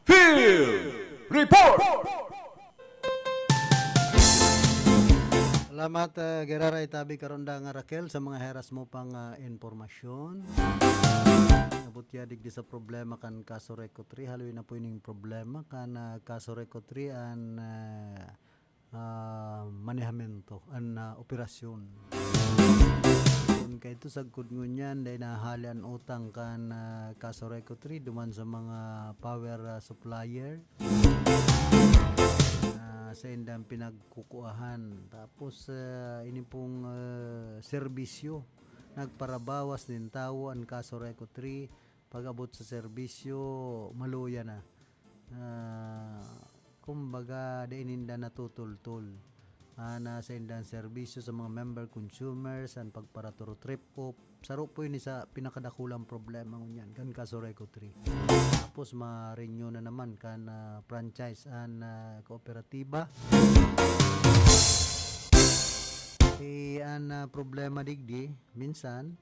Field Report! Salamat, ah, Gerara Itabi Karonda nga Raquel, sa mga heras mo pang, ah, impormasyon. Abot ya digdi sa problema kan Kaso Reco three. Haloy na po ining problema kan, ah, Kaso Reco three an, ah, ah, manehamento, an, ah, operasyon. Kun kaidto sagkod ngunyan, dai nahahali an utang kan, ah, Kaso Reco three duman sa mga power, ah, supplier na saindang pinagkukuahan. Tapos, ah, ini pong, ah, serbisyo, nagparabawas nin tawo an Kaso Reco three. Pag-abot sa serbisyo, maluya na. Ah, kumbaga, dai ninda natutultol. Ah, na saindang serbisyo sa mga member consumers, an pagparaturo trip op, saro po ini sa pinakadakulang problema ngunyan kan Kaso Reco three. Tapos ma-renew na naman kan, ah, franchise an, ah, kooperatiba. Eh, an, ah, problema digdi, minsan,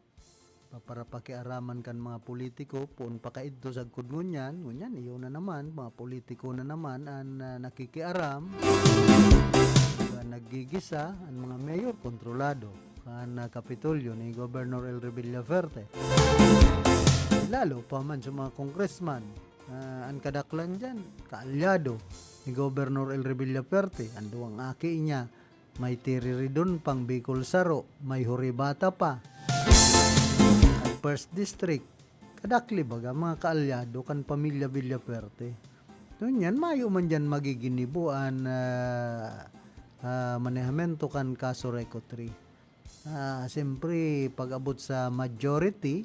pa-, para pakiaraman kan mga politiko, poon pa kaidto sagkod ngunyan, ngunyan, iyo na naman, mga politiko na naman an, ah, nakikiaram, an naggigisa, an mga mayor, kontrolado kan, ah, Kapitolyo ni Governor Elry Villafuerte. Lalo pa man sa mga congressman, Ah, an kadaklan diyan, kaalyado ni Gobernador El Revilla Fuerte, an duwang aki niya, may tiriridon pang Bicol Saro, may Horibata pa. An First District, kadakli baga, mga kaalyado kan pamilya Villafuerte. Ngunyan, mayo man diyan magiginibo an, ah, ah, manehamento kan kaso RECO three. Ah, siyempre, pag-abot sa majority,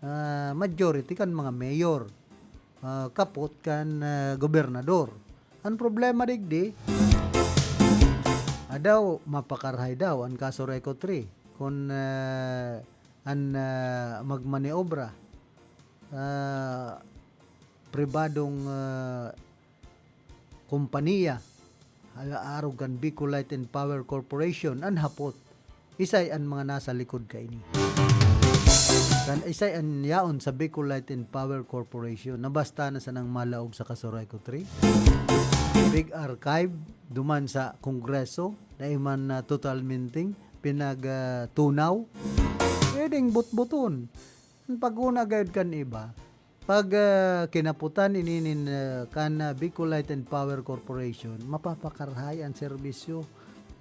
ah, majority kan mga mayor, ah, kapot kan, ah, gobernador. Ang problema digdi, adaw, mapakarahay daw an kaso RECO three. Kun, ah, an, ah, magmaniobra, ah, pribadong, ah, kompanya, ala-, arog kan Bicol Light and Power Corporation, an hapot. Isay an mga nasa likod kaini? Kan isay an yaon sa Bicol Light and Power Corporation na basta na sanang malaog sa kaso RECO three? Big archive, duman sa Kongreso, dai man na totalmenteng pinag, ah, tunaw. Pwedeng butbuton. Ang pag-una gayud kan iba, pag, ah, kinaputan ini nin, ah, kan, ah, Bicol Light and Power Corporation, mapapakarahay an serbisyo.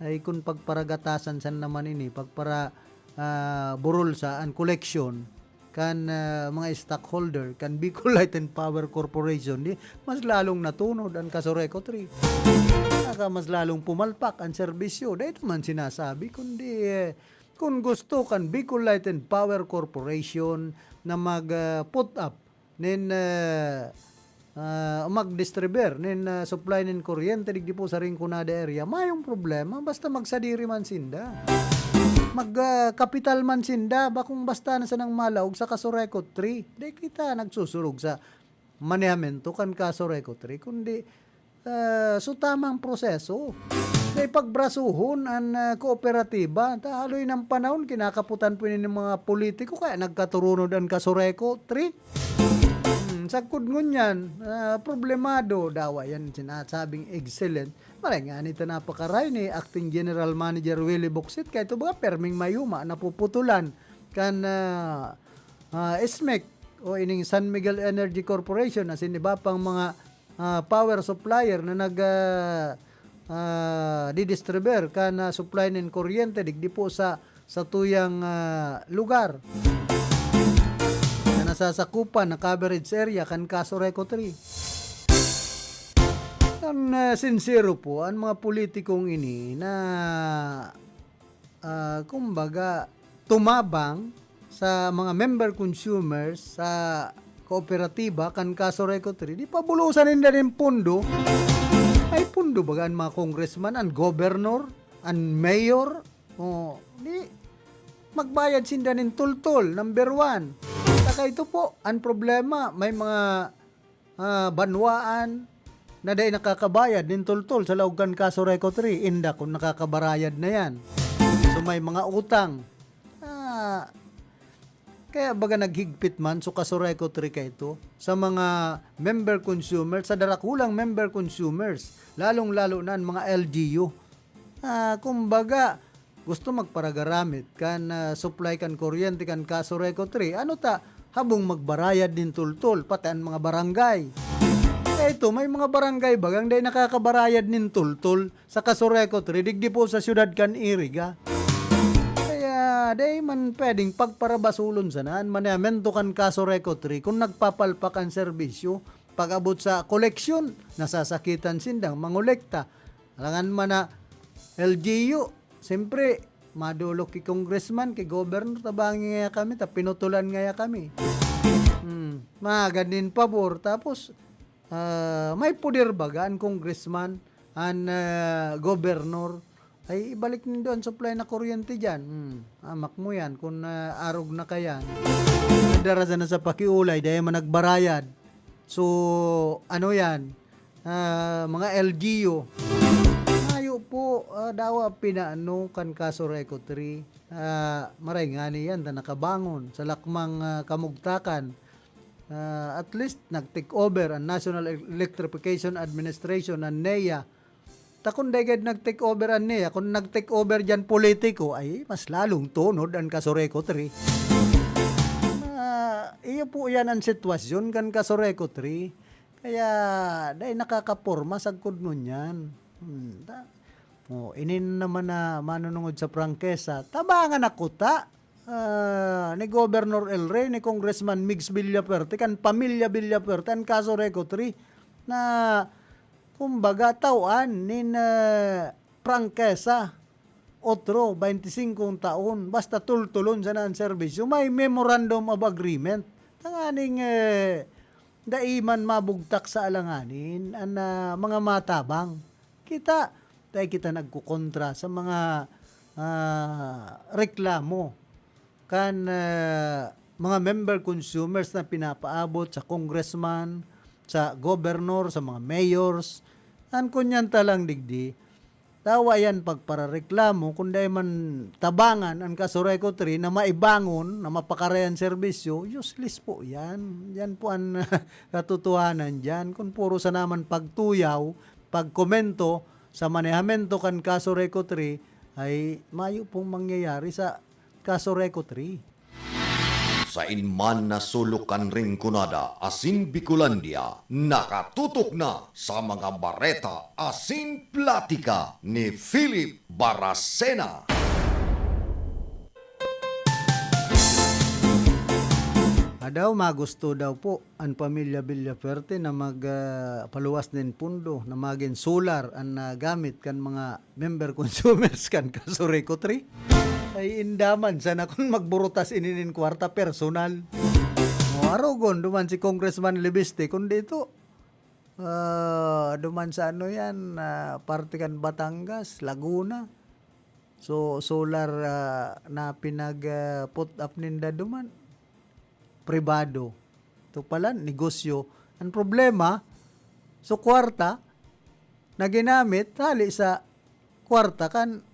Ay, kun pagparagatasan san naman ini, pagpara-, ah, burol sa an koleksyon kan, ah, mga stockholder kan Bicol Light and Power Corporation, di mas lalong natunod an kaso RECO three. Saka mas lalong pumalpak an serbisyo. Dai ito man sinasabi, kundi, eh, kun gusto kan Bicol Light and Power Corporation na mag, ah, put up nin, ah, ah, mag-distribuer nin, ah, supply nin kuryente digdi po sa Rinconada area, mayong problema basta magsadiri man sinda. Mag, ah, kapital man sinda, bakong basta na sanang malaog sa kaso RECO three. Di kita nagsusurog sa manehamento kan kaso RECO three, kundi, ah, sa tamang proseso. Dai pagbrasuhon an, ah, kooperatiba. Ta haloy nang panahon, kinakaputan po ini nin mga politiko, kaya nagkaturunod an kaso RECO three. Hmm, sagkod ngunyan, ah, problemado. Dawa yan sinasabing excellent. Maray nga nito napakaray ni Acting General Manager Willie Bocsit, kaya ito baga perming mayuma, napuputulan kan, ah, ah, SMEC o ining San Miguel Energy Corporation, asin iba pang mga, ah, power supplier na nag, ah, ah, didistribuer kan, ah, supply nin kuryente digdi po sa, sa tuyang, ah, lugar na nasasakupan na coverage area kan kaso RECO three. Ang, ah, sinsero po, ang mga politikong ini na, ah, kumbaga, tumabang sa mga member consumers sa kooperatiba kan kaso RECO three, di pabulosan ninda nin pondo. Ay, pondo baga an mga congressman, an governor, an mayor? O, di magbayad sinda nin tultol, number one. Saka ito po, ang problema, may mga, ah, banwaan na dai nakakabayad nin tultol sa laog kan kaso RECO three, inda kung nakakabarayad na yan. So, may mga utang. Ah, kaya baga naghigpit man so kaso RECO three kaito sa mga member consumers, sa darakulang member consumers, lalong-lalo na ang mga L G U. Ah, kumbaga, gusto magparagaramit kan, ah, supply kan kuryente kan kaso RECO three. Ano ta, habong magbarayad nin tultol, pati an mga barangay. Kaya ito, may mga barangay bagang dai nakakabarayad nin tultol sa kaso RECO three, digdi po sa siyudad kan Iriga. Kaya dai man pwedeng pagparabasulon sana an manehamento kan kaso RECO three kun nagpapalpak an serbisyo. Pag-abot sa koleksyon, nasasakitan sindang mangolekta. Alangan man na L G U, siyempre, madolok ki congressman, ki governor, tabangi ngaya kami, ta pinutulan ngaya kami. Hmm, mga ganin pabor. Tapos, ah, may poder baga an congressman, an, ah, governor. Ay, ibalik nindo an supply na kuryente diyan. Hmm, amak mo yan kung, ah, arog na kayan. Nadara sana sa pakiulay, dahil man nagbarayad. So, ano yan? Ah, mga L G U. Mayo po, ah, dawa pinaano kan kaso RECO three. Ah, maray ngani yan, ta nakabangon sa lakmang, ah, kamugtakan. Ah, at least, nag-take over ang National Electrification Administration, ang NEA. Ta kun dai gad nag-take over an NEA, kun nag-take over diyan politiko, ay mas lalong tunod an kaso RECO three. Ah, iyo po yan ang sitwasyon kan kaso RECO three. Kaya dai nakakaporma sagkod ngunyan. Hmm, ta-, oh, ini naman na manunungod sa prangkesa, tabangan na kuta. Ah, ni Governor El Rey, ni Congressman Migs Villafuerte, kan pamilya Villafuerte, an kaso RECO three, na, kumbaga, tawan nin, ah, prangkesa, otro, baynte singkong taon, basta tultulon sana an serbisyo, may memorandum of agreement. Tanganing, eh, dai man mabugtak sa alanganin an, ah, mga matabang. Kita, dai kita nagkokontra sa mga, ah, reklamo kan, ah, mga member consumers na pinapaabot sa congressman, sa governor, sa mga mayors. An kunyan ta lang digdi, tawa yan pagparareklamo, kun dai man tabangan an kaso RECO three na maibangon, na mapakarayan serbisyo, useless po yan. Yan po an katotohanan diyan. Kun puro sana man pagtuyaw, pagkomento sa manehamento kan kaso RECO three, ay mayo pong mangyayari sa kaso RECO three. Sain man na sulok kan Rinconada asin Bicolandia, nakatutok na sa mga bareta asin platika ni Philip Baracena. Adaw, magusto daw po an pamilya Villafuerte na mag, ah, paluwas nin pundo na magin solar an, ah, gamit kan mga member consumers kan kaso RECO three. Ay, indaman sana kun magburutas ini nin kwarta personal. O, arogon, duman si Congressman Leviste, kun dito, ah, duman sa ano yan, ah, parte kan Batangas, Laguna. So, solar, ah, na pinag, ah, put up ninda duman, pribado. Ito pala, negosyo. Ang problema, so kwarta na ginamit, hali sa kwarta kan,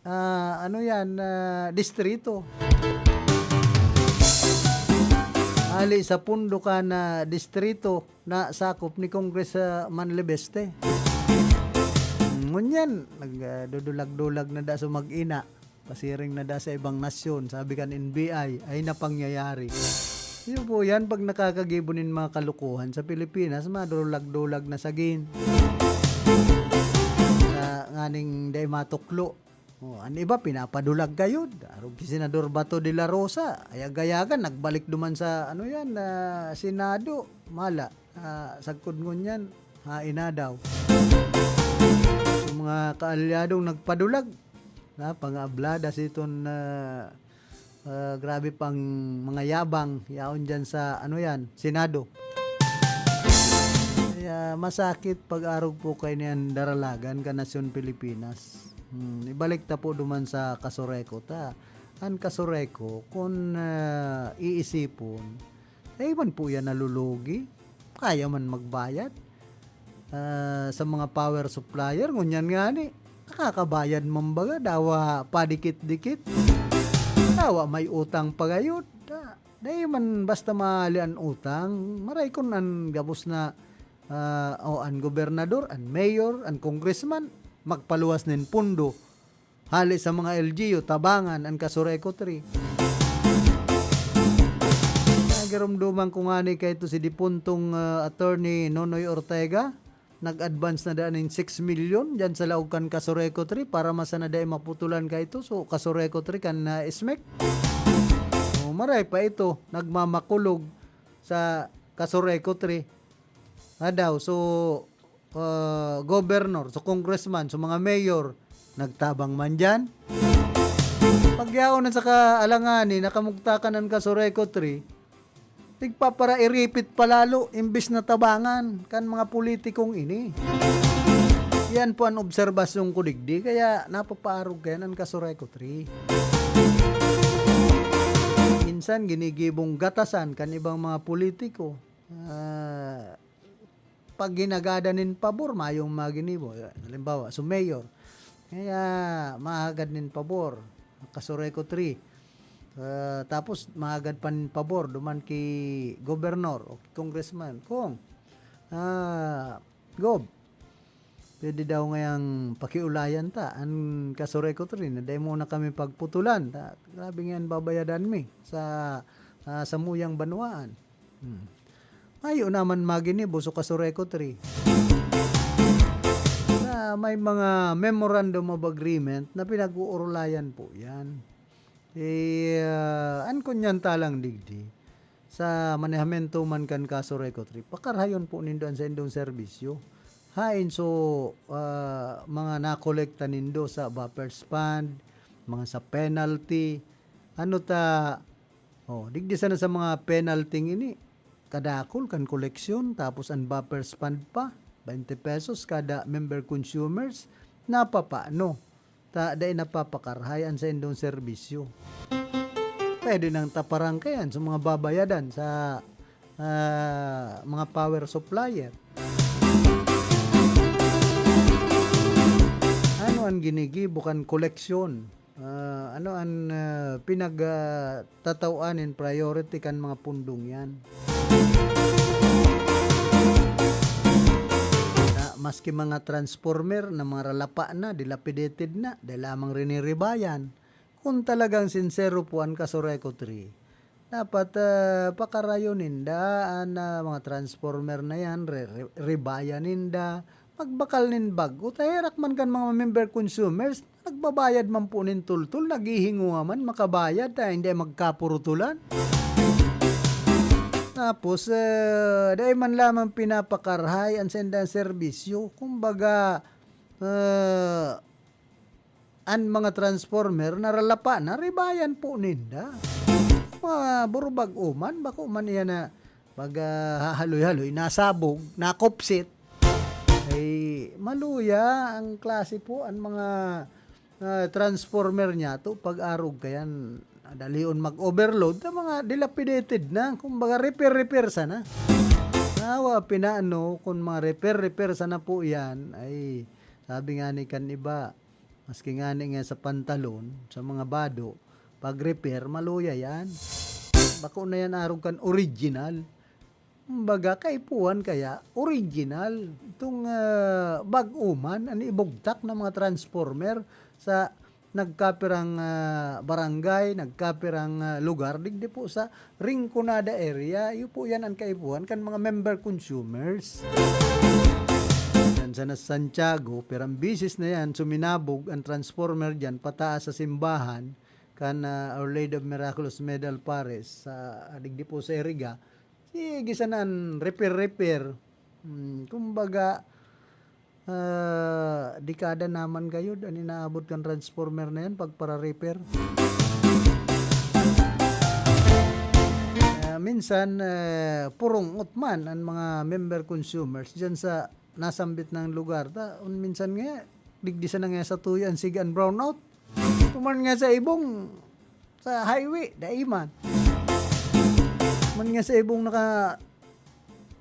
ah, ano yan, ah, distrito. Hali sa pundo kan, ah, distrito na sakop ni Congressman Leviste. Ngunyan, nag, ah, dudulag-dulag na da sa mag-ina. Pasiring na da sa ibang nasyon, sabi kan N B I, ay napangyayari. Yun po yan, pag nakakagibo nin mga kalukuhan sa Pilipinas, madulag-dulag na sagin. Sa nganing dai matuklo. Oh, an iba, pinapadulag kayo. Arog ki Senador Bato de la Rosa, ayag-ayagan, nagbalik duman sa, ano yan, ah, Senado. Mala, ah, sagkod ngunyan, hain na daw. Yung mga kaalyadong nagpadulag, na pang-ablada siton, ah, ah, grabe pang mga yabang, yaon dyan sa, ano yan, Senado. Kaya masakit pag-arog po kayo niyan daralagan ka nasyon Pilipinas. Hmm, ibalik ta po duman sa kaso RECO ta. An kaso RECO, kun, ah, iisipon, eh, iban po yan nalulugi. Kaya man magbayad. Ah, sa mga power supplier, ngunyan nga ni, nakakabayad man baga, dawa padikit-dikit. Dawa may utang pa gayod. Da-, dai man basta maali an utang. Maray kun an gabos na, ah, o an gobernador, an mayor, an congressman, magpaluwas nin pundo. Hali sa mga L G U, tabangan an kaso RECO three. Nagirumduman ko ngani kaito si dipuntong, ah, Attorney Nonoy Ortega, nag-advance na daan nin six million diyan sa laog kan kaso RECO three para masana dai maputulan kaito. So, kaso RECO three kan, ah, SMEC. O, maray pa ito, nagmamakulog sa kaso RECO three. Adaw, so, ah, governor, so congressman, so mga mayor, nagtabang man diyan. Pagyaon na sa kaalanganin, nakamugtakan an kaso RECO three, tigpaparairipit pa lalo, imbis na tabangan kan mga politikong ini. Yan po an obserbasyon ko digdi, kaya napapaarog kayan an kaso RECO three. Minsan, ginigibong gatasan kan ibang mga politiko. Ah, pag ginagada nin pabor, mayong maginibo. Halimbawa, so mayor. Kaya mahagad nin pabor, kaso RECO three. Ah, tapos mahagad pa nin pabor duman ki gobernador o ki congressman. Kung, ah, Gob, pwede daw ngayang pakiulayan ta an kaso RECO three na dai mo na kami pagputulan. Ta, grabe ngayan babayadan mi sa, ah, samuyang banwaan. Hmm. Mayo naman maginibo so Casureco three. Na may mga memorandum of agreement na pinag-uurulayan po yan. Eh, ah, an kunyan talang digdi, sa manehamento man kan Casureco three, pakarhayon po nindo an saindong serbisyo. Hain so, ah, mga nakolekta nindo sa buffers fund, mga sa penalty, ano ta, oh, digdi sana sa mga penalty ini, kadakul kan koleksyon, tapos an buffers fund pa, twenty pesos kada member consumers, napapano? Ta dai napapakarhay an saindong serbisyo. Pwede nang taparangkayan sa mga babayadan sa, ah, mga power supplier. Ano an ginigibo kan koleksyon? Ah, ano an, ah, pinag, ah, tataw-an nin priority kan mga pundong yan. Na maski mga transformer na mga ralapa na, dilapidated na, dai lamang riniribayan. Kung talagang sinsero po an Casureco three, dapat, ah, pakarayo ninda an, ah, mga transformer na yan, re-, re-, ribayan ninda, magbakal nin bag-o, ta herak man kan mga member consumers, nagbabayad man po nin tultol, naghihingowa man makabayad, ta hindi magkapurutulan. Tapos, eh, dai man lamang pinapakarhay an saindang serbisyo. Kumbaga, eh, an mga transformer naralapa na, ribayan po ninda. Mga burubag-o man, bako man iyan na pag, ah, hahaloy-haloy, nasabog, nakupsit. Ay, maluya ang klase po, an mga, ah, transformer niyato, pag-arog kayan, dalion mag-overload, ta mga dilapidated na, kumbaga repair-repair sana. Nawa, pinaano, kung mga repair-repair sana po yan, ay, sabi nga ni kan iba, maski ngani nga sa pantalon, sa mga bado, pag repair, maluya yan. Bako na yan arog kan original. Kumbaga, kaipuhan kaya, original. Itong, ah, bag-o man, an ibugtak na mga transformer sa nagkapirang, ah, barangay, nagkapirang, ah, lugar, digdi po sa Rinconada area, iyo po yan an kaipuhan kan mga member consumers. Yan sa Santiago, pirang bisis na yan, suminabog an transformer dyan, pataas sa simbahan, kan, ah, Our Lady of Miraculous Medal Paris, sa, ah, digdi po sa Iriga. Sige sana an repair-repair. Hmm, kumbaga, ah, dekada naman gayod an inaabot kan transformer na yan pagpara-repair. Ah, minsan, eh, purungot man an mga member consumers diyan sa nasambit na lugar. Ta, un, minsan nga, digdi sana nga sa tuyo an siga an brownout. Tuman nga sa ibong, sa highway, dai man. Man nga sa ibong naka,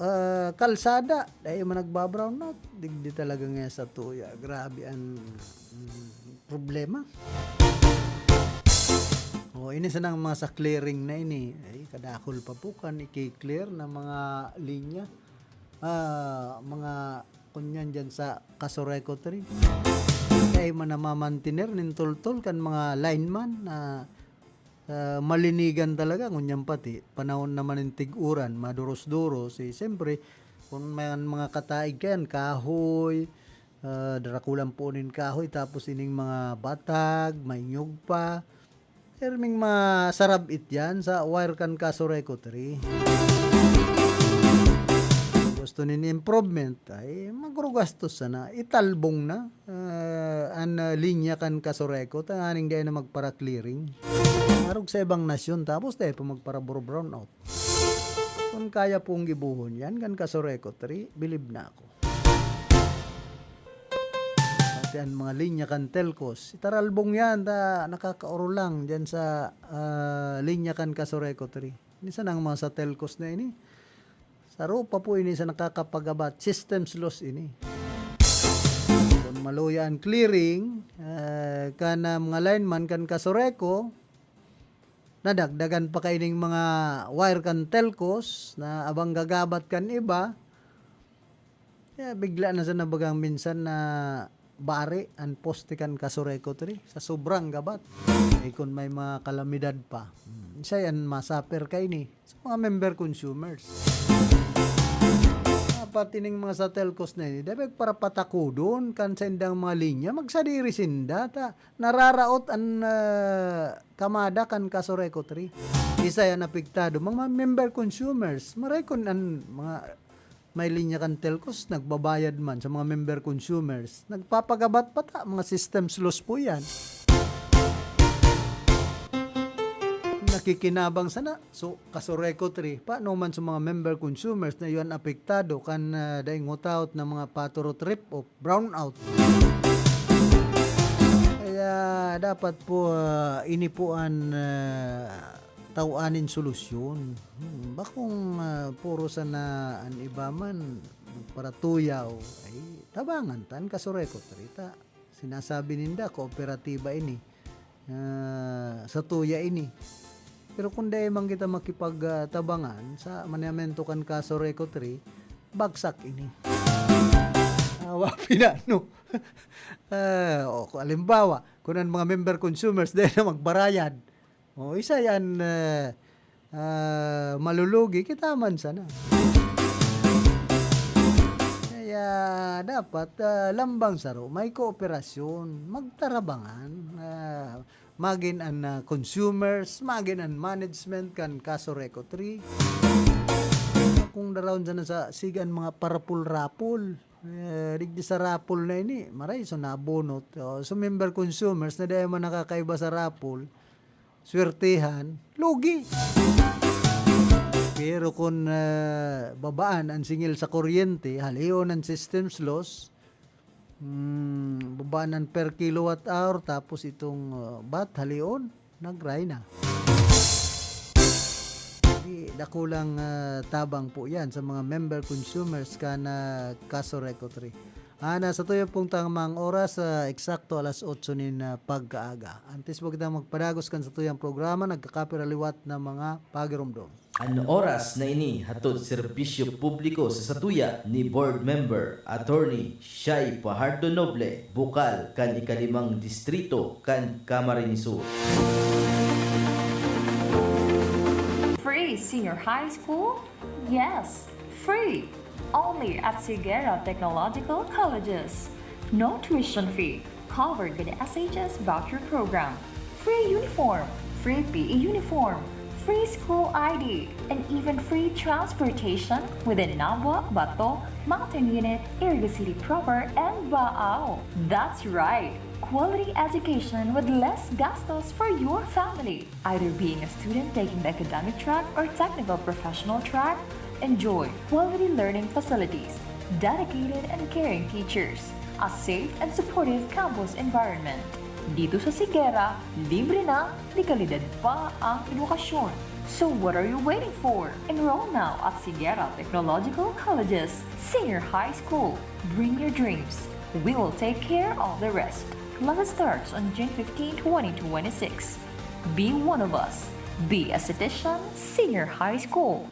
ah, kalsada, dai man nagba-brownout. Digdi talaga nga sa tuya. Grabe an, mm, problema. Oh, ini sanang mga sa clearing na ini. Ay, kadakul pa po kan iki-clear na mga linya. Ah, mga kunyan dyan sa Casureco three. Kaya man namamantiner nin tultol kan mga lineman na, ah, malinigan talaga. Ngunyan pati, panahon naman nin tig-uran, maduros-duros. Eh, siyempre, kung may mga kataig kayan, kahoy, ah, darakulan po nin kahoy, tapos ining mga batag, may nyug pa. Pirming masarab-it yan sa wire kan Casureco three. Gusto nin improvement, ay magrugastos sana. Italbong na, ah, an, ah, linya kan Casureco, tanganing dai na magpara-clearing. Arog sa ibang nasyon, tapos dai pa magpara-brownout. Kung kaya pong gibohon yan, kan Casureco three, bilib na ako. Pati an mga linya kan Telcos. Itaralbong yan, ta nakakaoro lang dyan sa, ah, linya kan Casureco three. Minsan ang mga sa Telcos na ini, saro pa po ini sa nakakapagabat, systems loss ini. Kung maluya an clearing, ah, kan, ah, mga lineman kan Casureco, nadagdagan pa kaining mga wire kan Telcos na abang gagabat kan iba. Kaya bigla na sana bagang minsan na bari an poste kan Casureco three sa sobrang gabat. Eh, kung may mga kalamidad pa, hmm, siya yan masaper kaini sa mga member consumers. Dapat ining mga sa telcos na ini, dapat para patakodon kan saindang mga linya, magsadiri sinda, ta nararaot an, ah, kamada kan Casureco three. Isa yan apektado, mga member consumers. Maray kun an mga may linya kan telcos, nagbabayad man sa mga member consumers. Nagpapagabat pa ta, mga systems loss po yan. Nakikinabang sana. So, Casureco three, paano man sa mga member consumers na iyan apektado kan, ah, daing hutaot na mga paturot rip o brownout? Kaya dapat po, ah, ini po an, ah, tawanin solusyon. Hmm, bakong, ah, puro sana an iba man paratuyaw, ay tabangan ta an Casureco three ta. Sinasabi ninda, kooperatiba ini. Ah, satuya ini. Pero kung dai man kita makipag, ah, tabangan sa manehamento kan Casureco three, bagsak ini. Awa pinano. Ah, o, kung halimbawa, kung ang mga member consumers, dai na magbarayad. O, isa yan, ah, ah, malulugi, kita man sana. Kaya dapat, ah, lambang saro, may kooperasyon, magtarabangan, ah, magin an, ah, consumers, magin an management kan Casureco three. Kung daraon sana sa sigan mga parapul-rapul, eh, digdi sa rapul na ini, maray so nabunot. O, so member consumers na dai man nakakaiba sa rapul, swertihan, lugi. Pero kun, ah, babaan an singil sa kuryente, halion an systems loss, hmm, babaan an per kilowatt hour, tapos itong, ah, bat, halion, nagray na. Di, dakulang, ah, tabang po yan sa mga member consumers kan, ah, Casureco three. Ah, nasa tuyo pong tamang oras, ah, eksakto alas otso nin, ah, pagkaaga. Antes po kitang magpadagos kan satuyang programa, nagkakapira liwat na mga pagiromdom. An oras na ini hatod serbisyo publiko sa satuya ni Board Member Attorney Shai Fajardo Noble, bukal kan ikalimang distrito kan Camarines Sur. Free Senior High School? Yes, free! Only at Siguera Technological Colleges. No tuition fee, covered by the S H S voucher program. Free uniform, free P E uniform, free school I D, and even free transportation within Nabua, Bato, Mountain Unit, Iriga City Proper, and Baao. That's right! Quality education with less gastos for your family. Either being a student taking the academic track or technical professional track, enjoy quality learning facilities, dedicated and caring teachers, a safe and supportive campus environment. Dito sa Siguera, libre na, de kalidad pa ang edukasyon. So what are you waiting for? Enroll now at Siguera Technological Colleges Senior High School. Bring your dreams. We will take care of the rest. Class starts on June fifteen, twenty twenty-six. Be one of us. Be a Citizen Senior High School.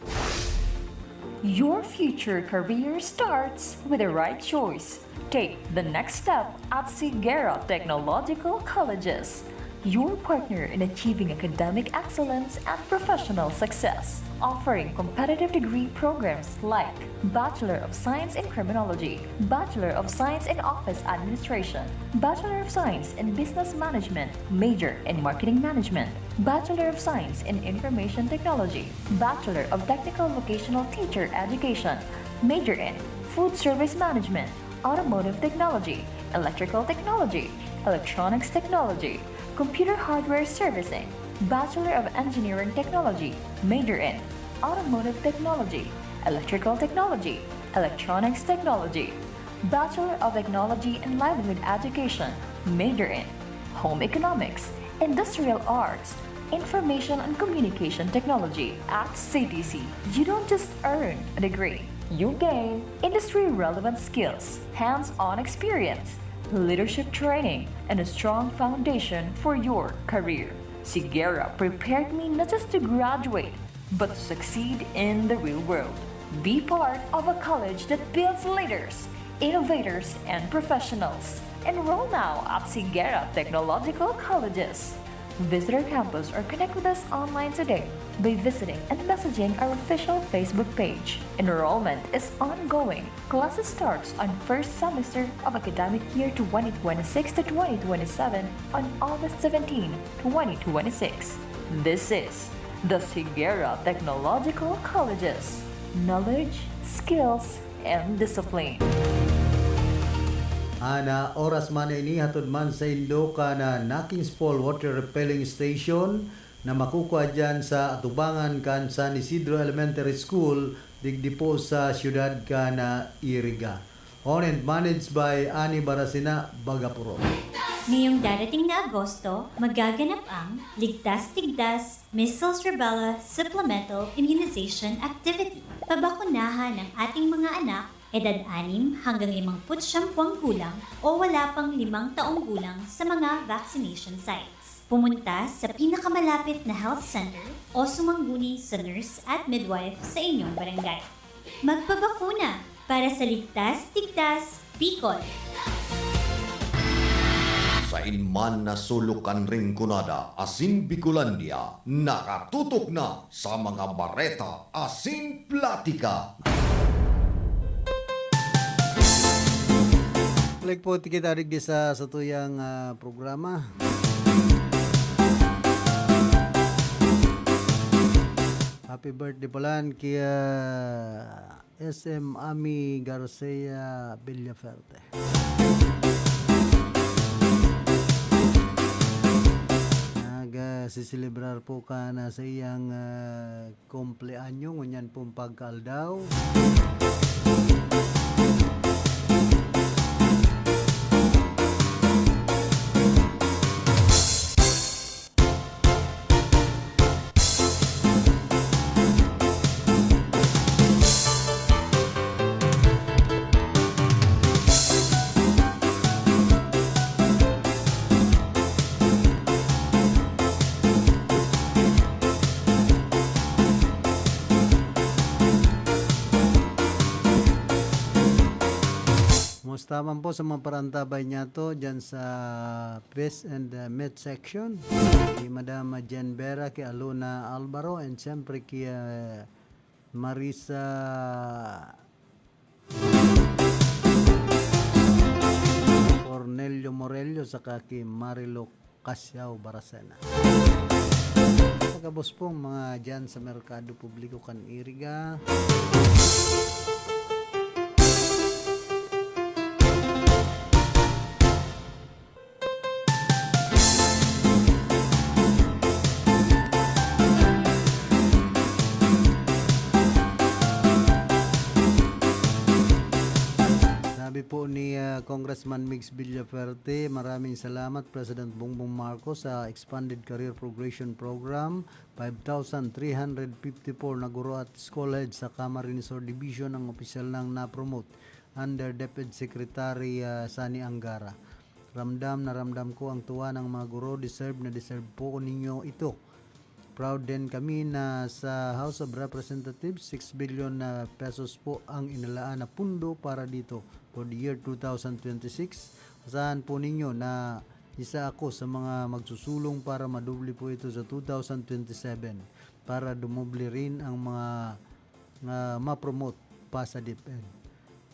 Your future career starts with the right choice. Take the next step at Siguera Technological Colleges, your partner in achieving academic excellence and professional success. Offering competitive degree programs like Bachelor of Science in Criminology, Bachelor of Science in Office Administration, Bachelor of Science in Business Management, major in Marketing Management, Bachelor of Science in Information Technology, Bachelor of Technical Vocational Teacher Education, major in Food Service Management, Automotive Technology, Electrical Technology, Electronics Technology, Computer Hardware Servicing, Bachelor of Engineering Technology, major in Automotive Technology, Electrical Technology, Electronics Technology, Bachelor of Technology in Livelihood Education, major in Home Economics, Industrial Arts, Information and Communication Technology. At C T C, you don't just earn a degree, you gain industry-relevant skills, hands-on experience, leadership training, and a strong foundation for your career. Siguera prepared me not just to graduate, but to succeed in the real world. Be part of a college that builds leaders, innovators, and professionals. Enroll now at Siguera Technological Colleges. Visit our campus or connect with us online today by visiting and messaging our official Facebook page. Enrollment is ongoing. Classes starts on first semester of academic year twenty twenty-six to twenty twenty-seven on August seventeen, twenty twenty-six. This is the Sigera Technological Colleges. Knowledge, skills, and discipline. Ana oras man ini hatod man sa indo kan Nakings Fall Water Repelling Station na makukua diyan sa atubangan kan San Isidro Elementary School, digdi po sa siyudad kan Iriga. Owned and managed by Ani Barasina Bagapuro. Ngayong darating na Agosto, magaganap ang Ligtas Tigdas Measles Rubella Supplemental Immunization Activity. Pabakunahan ang ating mga anak, edad anim hanggang limangput siyam puwang gulang o wala pang limang taong gulang sa mga vaccination sites. Pumunta sa pinakamalapit na health center o sumangguni sa nurse at midwife sa inyong barangay. Magpabakuna para sa ligtas, tigtas, Bicol. Sain man na sulok kan Rinconada asin Bicolandia, nakatutok na sa mga bareta asin platika. Balik po kita digdi sa satuyang, ah, programa. Happy birthday palan ki, ah, S M Ami Garcia Villaferte. Nag, ah, siselebrar po kan sa iyang, ah, kumpleanyo ngunyan pong pagkaaldaw. Kumusta man po sa mga parantabay niyato dyan sa Best and, uh, Met section? Ki Madam Jen Vera, ki Alona Alvaro, and siyempre ki, uh, Marisa Cornelio Morello, saka ki Marilu Casiao Baracena. Sa gabos pong mga dyan sa Merkado Publiko kan Iriga. Sabi po ni, ah, Congressman Migs Villafuerte, "Maraming salamat, President Bongbong Marcos, sa Expanded Career Progression Program, five thousand three hundred fifty-four na guro at school head sa Camarines Sur Division ang opisyal nang na-promote under DepEd Secretary, ah, Sani Angara. Ramdam na ramdam ko ang tuwa ng mga guro, deserve na deserve po ninyo ito. Proud din kami na sa House of Representatives, six billion na pesos po ang inalaan na pundo para dito for the year two thousand twenty-six. Asahan po ninyo na isa ako sa mga magsusulong para madoble po ito sa two thousand twenty-seven, para dumoble rin ang mga, ah, ma-promote pa sa DepEd."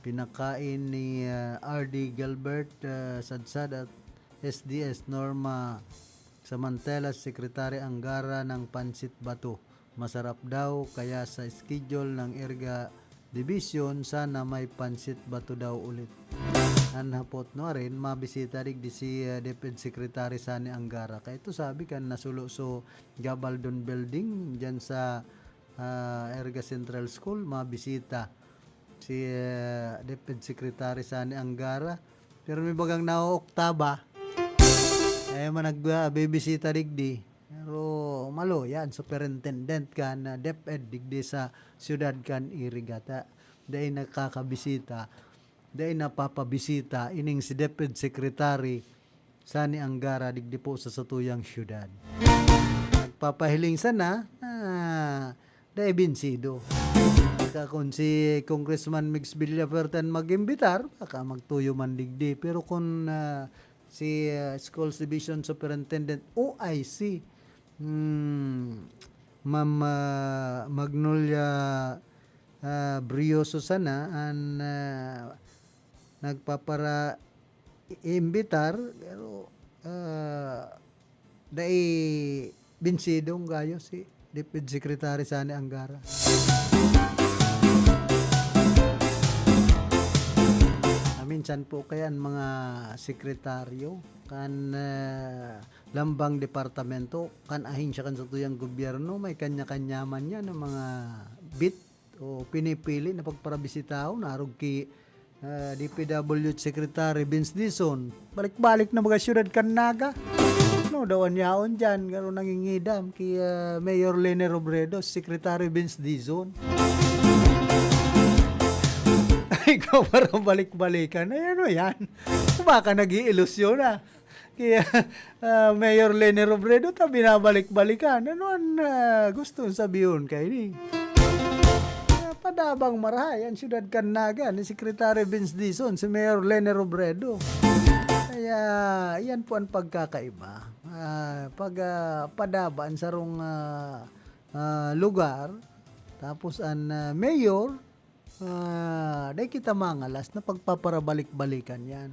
Pinakain ni, ah, R D Gilbert, ah, Sadsad at S D S Norma Samantela, Secretary Angara ng pansit bato. Masarap daw, kaya sa schedule ng Iriga Division, sana may pansit bato daw ulit. An hapot no arin, mabisita digdi si, ah, DepEd Secretary Sani Angara. Kaya ito sabi kan nasulo so Gabaldon Building, dyan sa, ah, Iriga Central School, mabisita si, ah, DepEd Secretary Sani Angara. Pero may bagang naooktaba. Kaya man nag, ah, bibisita digdi. Pero malo yan, superintendent kan DepEd digdi sa siyudad kan Iriga ta. Dai nakakabisita, dai napapabisita ining si DepEd Secretary Sani Angara digdi po sa satuyang siyudad. Nagpapahiling sana na dai binsido. Baka kun si Congressman Migs Villafuerte an mag-imbitar, baka magtuyo man digdi. Pero kun, ah, si, ah, Schools Division Superintendent, O I C, hmm, Ma'am, ah, Magnolia, ah, Brioso sana an, ah, nagpapara-, i-, imbitar, pero, ah, dai binsidong gayo si DepEd Secretary Sani Angara. Ah, minsan po kaya ang mga sekretaryo kan, ah, lambang departamento, kan ahensya kan satuyang gobyerno, may kanya-kanya man yan ang mga bit o pinipili na pagparabisitahon, arog ki, ah, D P W H Secretary Vince Dizon. Balik-balik na mga syudad kan Naga. No, daw an yaon dyan, garo nangingidam ki, ah, Mayor Leni Robredo, Secretary Vince Dizon. Ay, ikaw, parang balik-balikan. Ay, ano yan? Baka nag-iilusyon na. Kaya, ah, Mayor Leni Robredo, ta binabalik-balikan. Ano an, ah, gustong sabihon kaini? Ah, padabang marahay an syudad kan Naga ni Secretary Vince Dizon, si Mayor Leni Robredo. Kaya, iyan po an pagkakaiba. Ah, pag, ah, padaba an sarong, ah, ah, lugar, tapos an, ah, mayor, ah, dai kita mangalas na pagpaparabalik-balikan yan.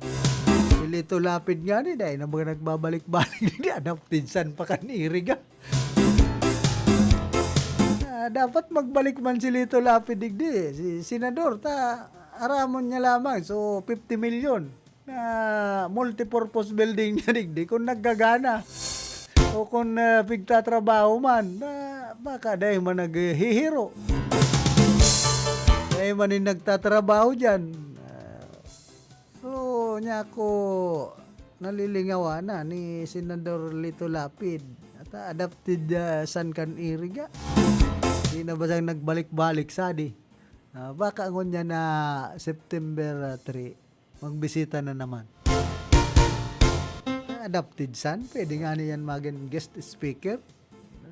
Si Lito Lapid nga ni, dai na mga nagbabalik-balik, di adapted san pa kan Iriga. Ah, dapat magbalik man si Lito Lapid digdi, si Senador, ta aramon niya lamang, so fifty million na multipurpose building niya digdi kung naggagana o kung, ah, pigtatrabaho man, na baka dai man naghihiro. Dai man yung nagtatrabaho dyan. Ah, so, niya ako nalilingawan na ni Senador Lito Lapid. At, ah, adapted, ah, san kan Iriga. Di na ba siyang nagbalik-balik sadi? Ah, baka ngunyan na September, ah, three, magbisita na naman. Adapted san, pwede nga niyan magin guest speaker.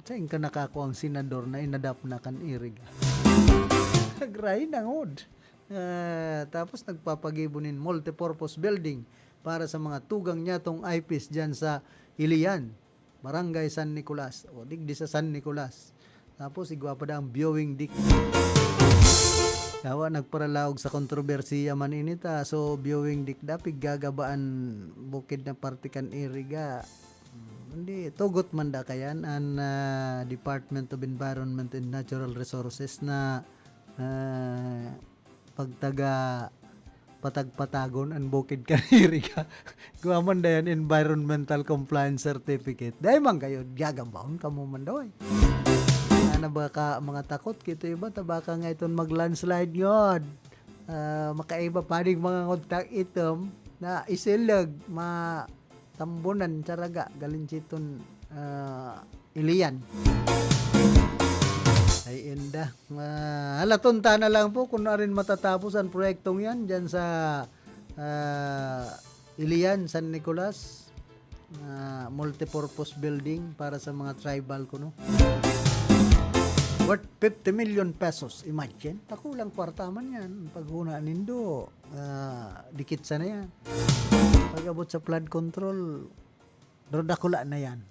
Sain ka nakakua ang senador na inadapt na kan Iriga? Nagray na ngod. Ah, tapos nagpapagibo nin multipurpose building para sa mga tugang niyatong I Ps dyan sa Ilian, Barangay San Nicolas, o digdi sa San Nicolas. Tapos igwa pa daang viewing deck. Yawa, nagparalaog sa kontrobersiya man ini ta. So, viewing deck da, piggagabaan bukid na parte kan Iriga. Hmm, hindi, tugot man da kayan an, ah, Department of Environment and Natural Resources na, ah, pagtaga patag-patagon an bukid kan Iriga. Igwa man dayan environmental compliance certificate. Dai man kayo, gagabahon kamo man daw eh. Sana ba ka mga takot kito iba, ta baka nga iton mag-landslide ngod. Ah, makaiba pa ning mga ngod tang itom na isilog, ma-, Tambunan, Saraga, Galinsiton, ah, Ilian. Ay, inda. Ah, halaton ta na lang po kung arin matatapos ang proyektong yan dyan sa, ah, Ilian, San Nicolas. Ah, multipurpose building para sa mga tribal kuno. Worth fifty million pesos. Imagine, takulang kwarta man yan. Paghuna nindo. Ah, dikit sana yan. Pag-abot sa flood control, drodakula na yan.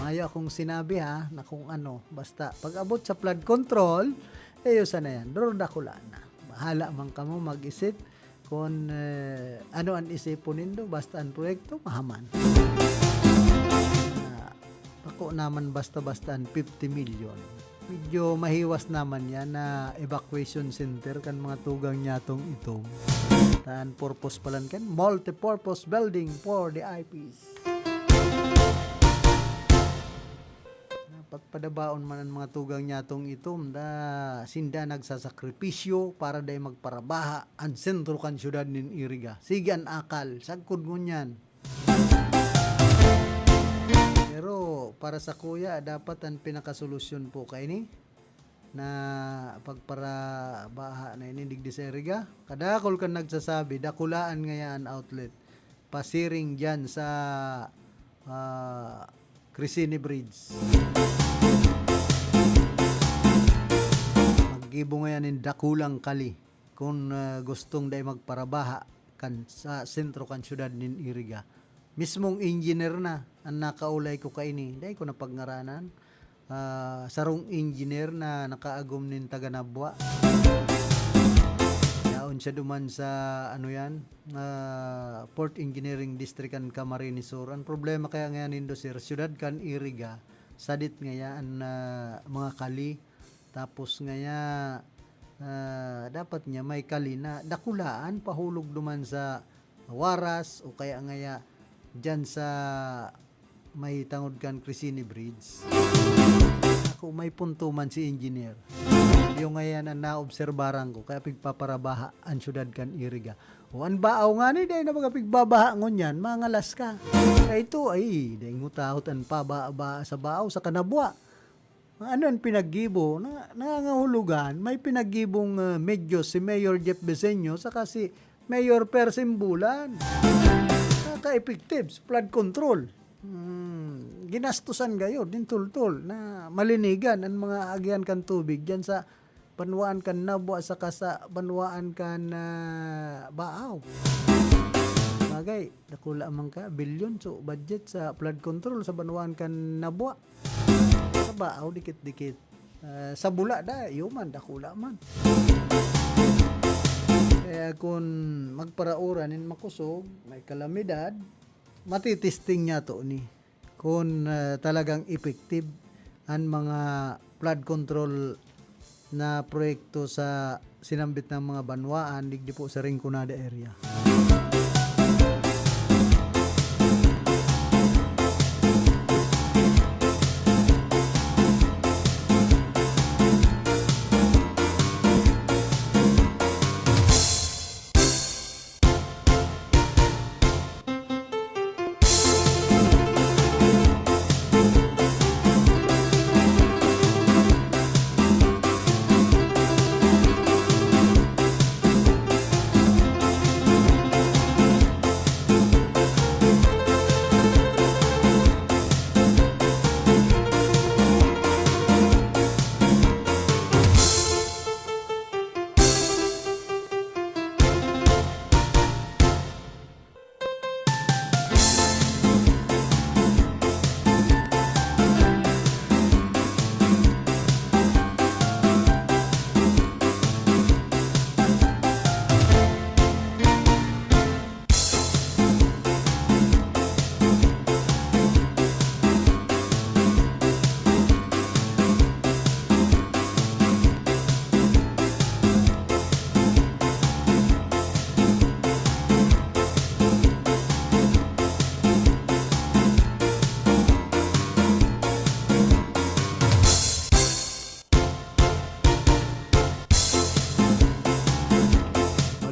Mayo akong sinabi ha, na kung ano. Basta, pag-abot sa flood control, iyo sana yan. Drodakula na. Bahala man kamo mag-isip kung, eh, ano ang isipon nindo. Basta ang proyekto, mahaman. Ah, Bako naman basta-basta an fifty million. Medyo mahiwas naman yan na evacuation center kan mga tugang niyatong itom. Tan purpose palan kan multipurpose building for the I Ps. Pagpadabaon man an mga tugang niyatong itom, da sinda nagsasakripisyo para dai magparabaha an sentro kan syudad nin Iriga. Sige an akal, sagkod ngunyan. Pero para sakuya, dapat an pinakasolusyon po kaini na pagparabaha na ini digdi sa Iriga. Kadakol kan nagsasabi, dakulaan ngaya an outlet. Pasiring diyan sa, ah, Crescini Bridge. Maggibo ngaya nin dakulang kali. Kun, ah, gustong dai magparabaha, kan, sa sentro kan syudad nin Iriga. Mismong engineer na an nakaulay ko kaini, dai ko na pagngaranan. Ah, sarong engineer na nakaagom nin taga Nabua. Yaon siya duman sa, ano yan, ah, Port Engineering District kan Camarines Sur. Ang problema kaya ngayon nindo, sir, syudad kan Iriga, sadit ngaya an, ah, mga kali. Tapos ngaya, ah, dapat niya may kali na dakulaan, pahulog duman sa Huaras o kaya ngaya dyan sa may tangod kan Crescini Bridge. Ako, may punto man si engineer. Yung ngayon ang naobserbaran ko, kaya pigpaparabaha ang syudad kan Iriga. O, ang baaw nga ni, dahil na mga pigbabaha ngunyan, mangalas ka. Kaya ito, ay, dahil ngutahot ang pababa sa baaw, sa kanabwa. Ano ang pinaggibo? Na, nangangahulugan, may pinaggibong, ah, medyos si Mayor Jeff Beseño saka si Mayor Persim Bulan. Naka-effective sa flood control. Hmm, ginastusan gayo din tultol na malinigan ang mga agihan kan tubig dyan sa banwaan kan Nabua saka sa banwaan kan, ah, Baaw. Bagay, dakula man ka, bilyon so budget sa flood control sa banwaan kan Nabua. Sa Baaw, dikit-dikit. Ah, sa Bula da, iyo man, dakula man. Kaya kun magparaoran nin makosog, may kalamidad, matitesting niya to ni kun, ah, talagang effective an mga flood control na proyekto sa sinambit na mga banwaan digdi po sa Rinconada area.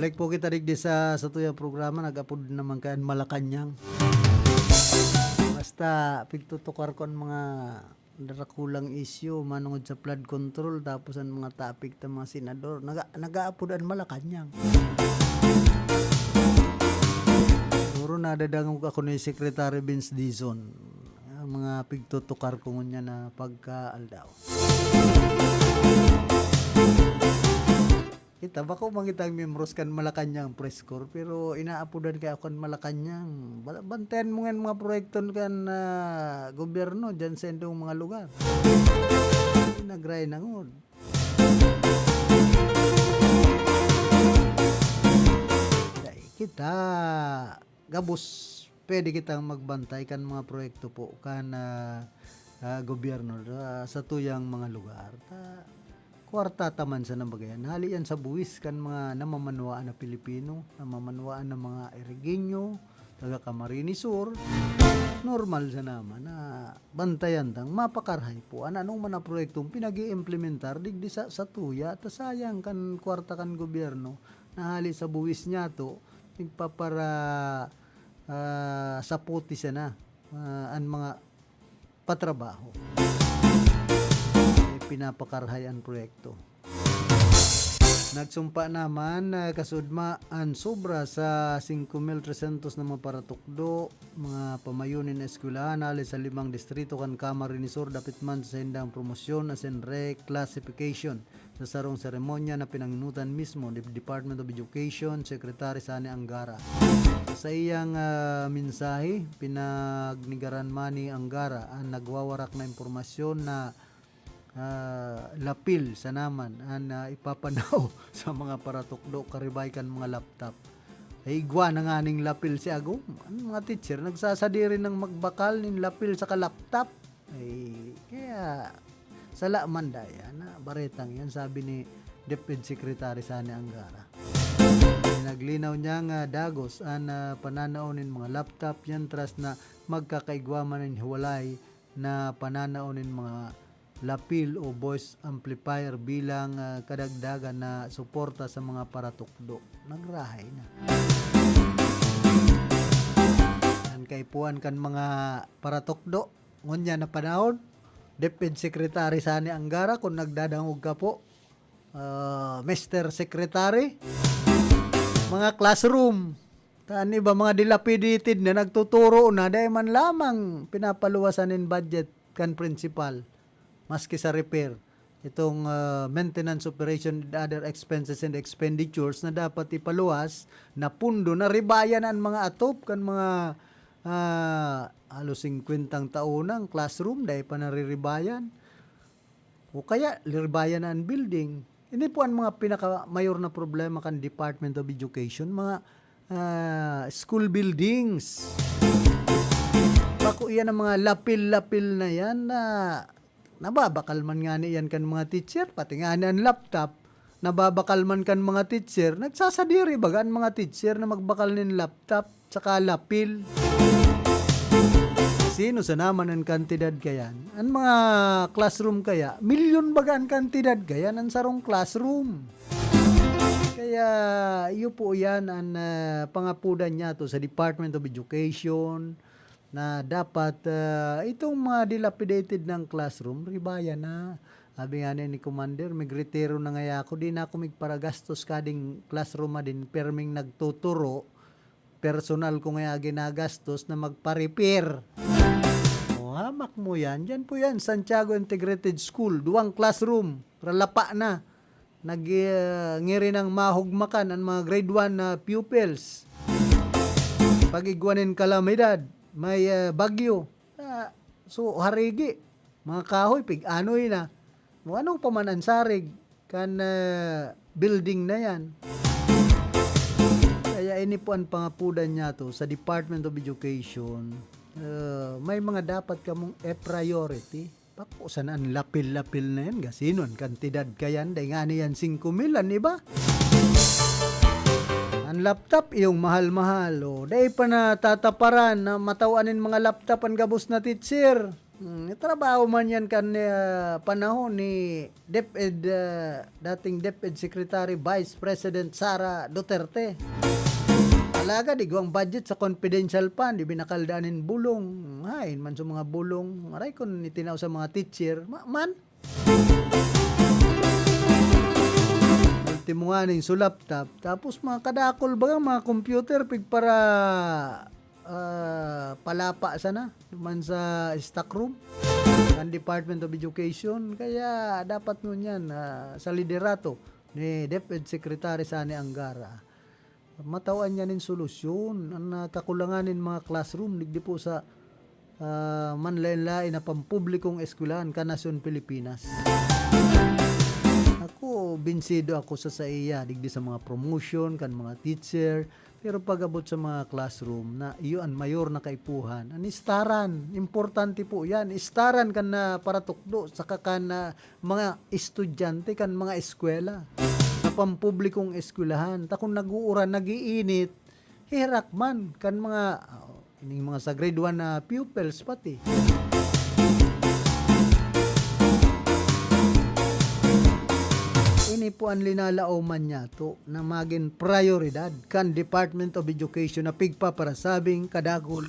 Balik po kita digdi sa, sa tuyang programa, nag-apod naman kay an Malacañang. Basta, pigtutukar ko an mga darakulang isyu manongod sa flood control, tapos an mga topic ta mga senador, naga-, nag-aapod an Malacañang. Siguro nadadangog ako ni Secretary Vince Dizon. Ang mga pigtutukar ko ngunyan na pagka-aldaw. Kita, bako man kitang miyembros kan Malacañang Press Corps, pero inaapodan kaya ako kan Malacañang. Ba-, bantayan mo nga mga proyekto kan, ah, gobyerno dyan sa indong mga lugar. Nagray na ngod. Dai kita gabos pwede kitang magbantay kan mga proyekto po kan, ah, ah, gobyerno, ah, sa tuyang mga lugar. Ta, kwarta ta man sana baga yan. Hali yan sa buwis kan mga namamanwaan na Pilipino, namamanwaan na mga Irigeño, taga Camarines Sur. Normal sana man na bantayan tang mapakarhay po an anong man na proyektong pinag-iimplementar digdi sa, sa tuya. Ta sayang kan kwarta kan gobyerno na hali sa buwis niyato, nagpapara-, ah, sapoti sana, ah, an mga patrabaho. Eh, pinapakarhay an proyekto. Nagsumpa naman, ah, kasudma an sobra sa singko mil tresentos na mga paratukdo, mga pamayo nin eskwelahan hali sa limang distrito kan Camarines Sur dapit man sa saindang promosyon asin reclassification sa sarong seremonya na pinangenotan mismo ni Department of Education Secretary Sani Angara. Sa iyang, ah, mensahe, pinagnigaran man ni Angara an nagwawarak na impormasyon na ah, lapil sana man an, ah, ipapanao sa mga paratukdo karibay kan mga laptop. Ay, igwa na nganing lapil si Agom. An mga teacher nagsasadiri nang magbakal nin lapil saka laptop. Ay, kaya sala man dayan na baretang yan, sabi ni DepEd Secretary Sani Angara. Naglinaw niya nga dagos an, ah, pananao nin mga laptop yan tras na magkakaigwa man nin hiwalay na pananao nin mga lapil o voice amplifier bilang, ah, kadagdagan na suporta sa mga paratukdo. Nagrahay na. An kaipuhan kan mga paratukdo, ngunyan na panahon, DepEd Secretary Sani Angara, kung nagdadangog ka po, ah, Mister Secretary, mga classroom, kan iba, mga dilapidated na nagtuturo na, dai man lamang pinapaluwasan nin budget kan principal, maski sa repair. Itong, ah, maintenance operation and other expenses and expenditures na dapat ipaluwas na pundo, naribayan an mga atop kan mga, ah, halos singkwentang taon nang classroom, dai pa nariribayan. O kaya, liribayan na an building. Ini po an mga pinakamayor na problema kan Department of Education, mga, ah, school buildings. Bako iyan ang mga lapil-lapil na yan na nababakal man ngani yan kan mga teacher, pati ngani an laptop, nababakal man kan mga teacher, nagsasadiri baga an mga teacher na magbakal nin laptop saka lapil. Sino sana man an kantidad kayan? An mga classroom kaya, milyon baga an kantidad kayan an sarong classroom. Kaya, iyo po yan an, ah, pangapodan niyato sa Department of Education na dapat, ah, itong mga dilapidated na classroom, ribayan na. Sabi nga ni, ni Commander, "Migretiro na ngaya ako, di na ako migparagastos kading classroom adin, perming nagtuturo, personal ko ngaya ginagastos na magpa-repair." O, hamak mo yan. Diyan po yan, Santiago Integrated School, duwang classroom, ralapa na. Nag, ah, ngirinang mahugmakan an mga grade one na pupils. Pag-igwa nin kalamidad, may, ah, bagyo. Ah, so, harigi. Mga kahoy, pig-anoy na. O ano pa man an sarig kan, ah, building na yan. Kaya ini po an pangapodan niyato sa Department of Education. Ah, may mga dapat kamong e-priority. Bako sana an lapil-lapil na yan. Gasino an kantidad kayan? Dai ngani yan singko mil, an iba. An laptop, iyong mahal-mahal. O, dai pa natataparan na matawan nin mga laptop an gabos na teacher. Hmm, trabaho man yan kan, ah, panahon ni DepEd, ah, dating DepEd Secretary Vice President Sara Duterte. Alagad igwang budget sa confidential fund, ibinakal daan nin bulong. Hain man sa mga bulong. Aray, kun itinao sa mga teacher, ma-, man. Ultimo nga ning su laptop, tapos mga kadakol baga, mga computer, pigpara, ah, palapa sana man sa stock room kan Department of Education. Kaya dapat ngunyan, ah, sa liderato ni DepEd Secretary Sani Angara, matawan niya nin solusyon an, ah, kakulangan nin mga classroom digdi po sa, ah, manlaen-laen na pampublikong eskwelahan kan nasyon Pilipinas. Ako, binsido ako sa saiya digdi sa mga promotion kan mga teacher, pero pag-abot sa mga classroom na iyo an mayor na kaipuhan, an istaran, importante po yan. Istaran kan, ah, paratukdo, saka kan, ah, mga estudyante kan mga eskwela. Sa pampublikong eskwelahan, ta kun nag-uuran, nag-iinit, herak man kan mga, oh, ining mga sa grade one na pupils pati. Ini po an linalaoman niyato na magin prayoridad kan Department of Education na pigpaparasabing kadagol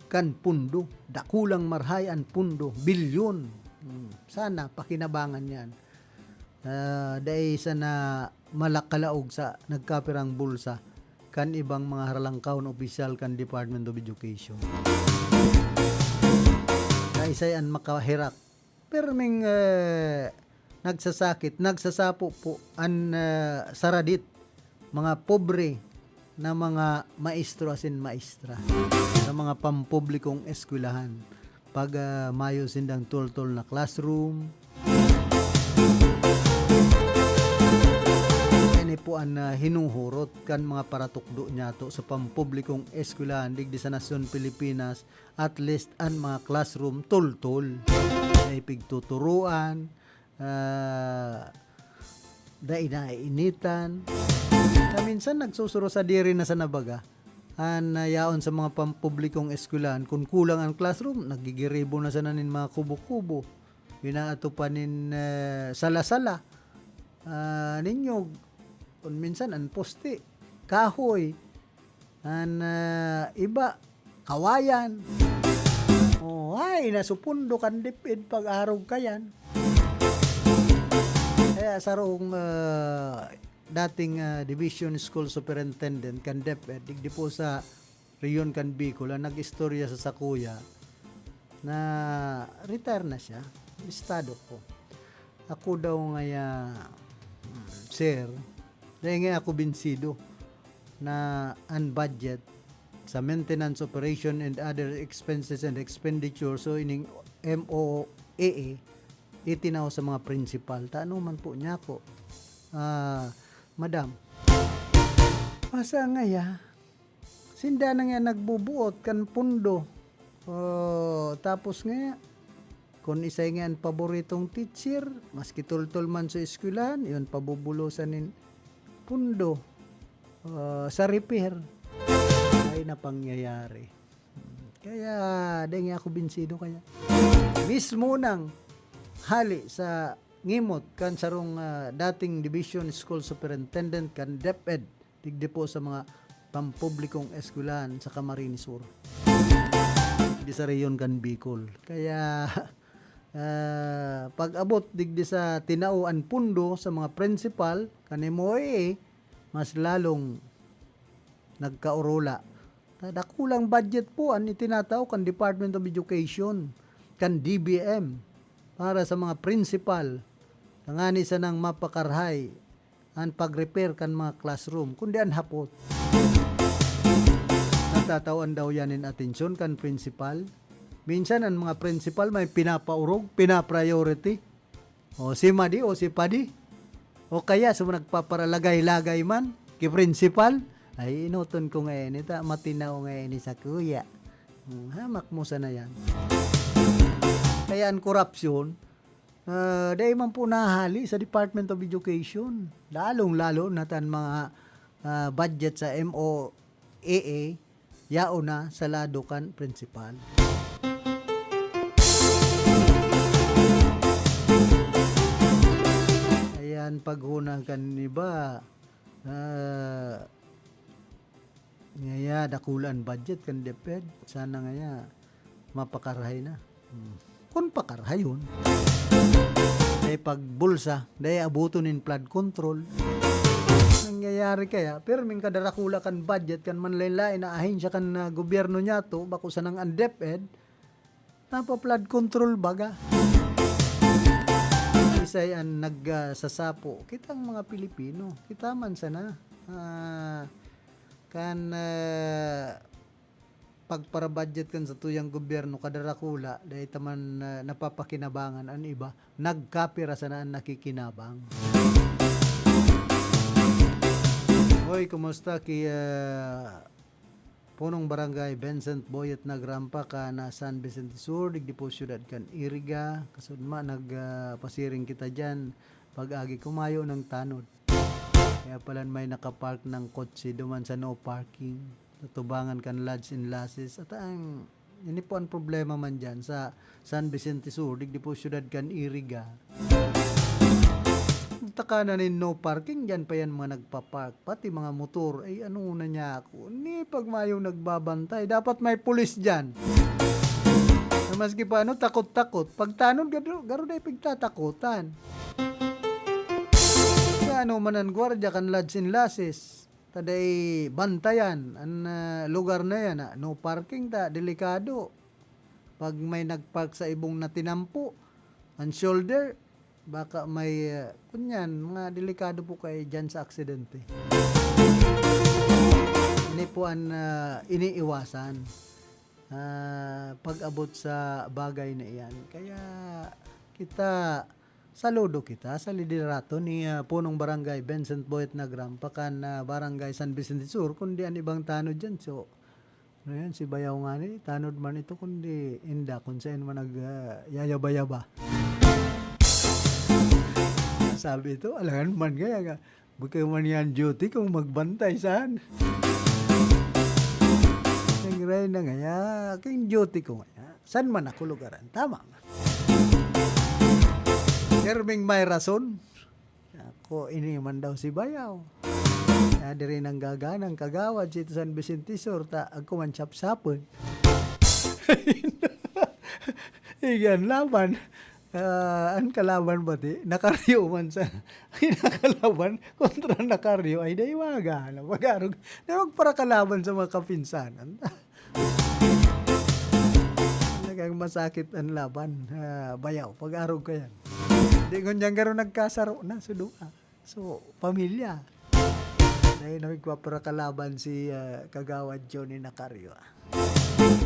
kan pundo. Dakulang marhay an pundo, bilyon. Hmm, sana pakinabangan yan. Ah, dai sana malakalaog sa nagkapirang bulsa kan ibang mga haralangkaw na opisyal kan Department of Education. Kaisay an makaherak? Pirming, eh, nagsasakit, nagsasapo po an, eh, saradit, mga pobre na mga maestro asin maestra sa mga pampublikong eskwelahan. Pag, ah, mayo sindang tultol na classroom, ini po an, ah, hinuhurot kan mga paratukdo niyato sa pampublikong eskwelahan digdi sa nasyon Pilipinas. At least an mga classroom tultol, na ipigtuturuan, ah, dai naiinitan. Kaminsan nagsusuro sa diri na sa nabaga. An, ah, yaon sa mga pampublikong eskwelahan, kun kulang an classroom, nagigiribo na sana nin mga kubo-kubo. Inaato pa nin, eh, sala-sala, ah, ninyog. Kun minsan, an poste, kahoy. An, ah, iba, kawayan. Oh, ay, nasupundo kan DepEd pag-arog kayan. Kaya sarong, ah, dating, ah, Division School Superintendent kan DepEd, digdi po sa rehiyon kan Bicol, ang nag-istorya sa sakuya na retire na siya. Bistado ko. Ako daw ngaya, mm, sir, dahil nga ako binsido na ang budget sa maintenance, operation, and other expenses and expenditure, so ining M O A A, itinaw sa mga principal. Tano man po niya ako, ah, madam. Asa ngaya? Sinda na nga nagbubuot kan pundo. Oh, tapos nga, kun isay nga an paboritong teacher, maski tultol man sa eskwelahan, yun, pabubulosan nin pundo, ah, sa repair. Ay, na pangyayari. Kaya, dai nga ako binsido kaya. Mismo nang hali sa ngimot kan sarong, ah, dating Division School Superintendent kan DepEd, digdi po sa mga pampublikong eskwelahan sa Camarines Sur, di sa rehiyon kan Bicol. Kaya, ah, pag-abot digdi sa tinao an pundo sa mga principal kan M O A A, mas lalong nagkaorola. Ta dakulang budget po an itinatao kan Department of Education, kan D B M, para sa mga principal, tangani sanang mapakarahay an pag-repair kan mga classroom, kundi an hapot. Natatawan daw yan nin atensyon kan principal. Minsan, an mga principal may pinapaorog, pina-priority. O si Madi o si Padi. O kaya sa mga nagpaparalagay-lagay man, ki principal, ay, inoton ko ngayon, ita, matinaw ngayon sa kuya. Hmm, hamak mo sana yan. Kaya ang korupsyon, ah, dai man po nahali sa Department of Education. Lalong-lalo na tan mga, ah, budget sa M O A A, yaon na sa lado kan principal. Ayan, paghuna kan iba, ah, ngaya, dakula an budget kan DepEd. Sana ngaya, mapakarahay na. Hmm. Kun pakarahayon, dai pagbulsa, dai aboton nin flood control. Nangyayari kaya, pirming kadarakula kan budget kan manlain-lain na ahensya kan, ah, gobyerno niyato, bako sanang an DepEd, napa-flood control baga. Isay an nag, ah, sasapo. Kitang mga Pilipino, kita man sana, ah, kan, ah, pagpara-budget kan satuyang gobyerno, kadarakula, dai ta man, ah, napapakinabangan an iba, nagkapira sana an nakikinabang. Hoy, kumusta ki, ah, Punong Barangay Vincent Boyet Nagrampa ka na San Vicente Sur, digdi po siyudad kan Iriga? Kasudma, nag, ah, pasiring kita diyan. Pag-agi ko, mayo nang tanod. Kaya pala may nakapark ng kotse duman sa no parking, sa tubangan kan Lads and Lasses. At ang, ini po ang problema man dyan sa San Vicente Sur, digdi po siyudad kan Iriga. Taka na nin no parking, dyan pa yan mga nagpa-park. Pati mga motor, ay ano na niya ako. Ni pag mayong nagbabantay, dapat may pulis dyan. Na maski pa ano, takot-takot. Pagtanod, garo, garo na ipagtatakotan. Sa Ano man an gwardiya kan Lads and Lasses, ta dai bantayan an, ah, lugar na yan, ah, no parking ta, delikado. Pag may nagpark sa ibong na tinampo, an shoulder, baka may, ah, kunyan, mga delikado po kayo dyan sa aksidente. Ini po an, ah, iniiwasan, ah, pag-abot sa bagay na iyan. Kaya kita, saludo kita sa liderato ni, ah, Punong Barangay Vincent Boyet Nagram, pakan, ah, Barangay San Vicente Sur, kundi an ibang tanod dyan. So, ano yan, si Bayaw nga ni, tanod man ito, kundi inda, kung saan man nag, ah, yayaba-yaba. Sabi ito, alangan man kaya ka, bukay man yan duty kung magbantay saan. Nagray na ngaya, king duty ko ngaya. San man ako lugaran? Tama nga. Pirming may rason. Ako, ini man daw si Bayaw. Kaya diri nang gaganang kagawad si San Vicente Sur, ta agko man sapsapon. Iyan laban. Ah, an kalaban pati, nakaryo man sa, nakalaban kontra nakaryo, ay dai waga na pag-arog. Na magparakalaban sa mga kapinsanan. Talagang masakit an laban, ah, Bayaw, pag-arog ka yan. Di ngunyan garo nagkasaro na, so duha. So, pamilya. Dahil na magpaparakalaban si, ah, Kagawad Johnny Nacaryo, ah.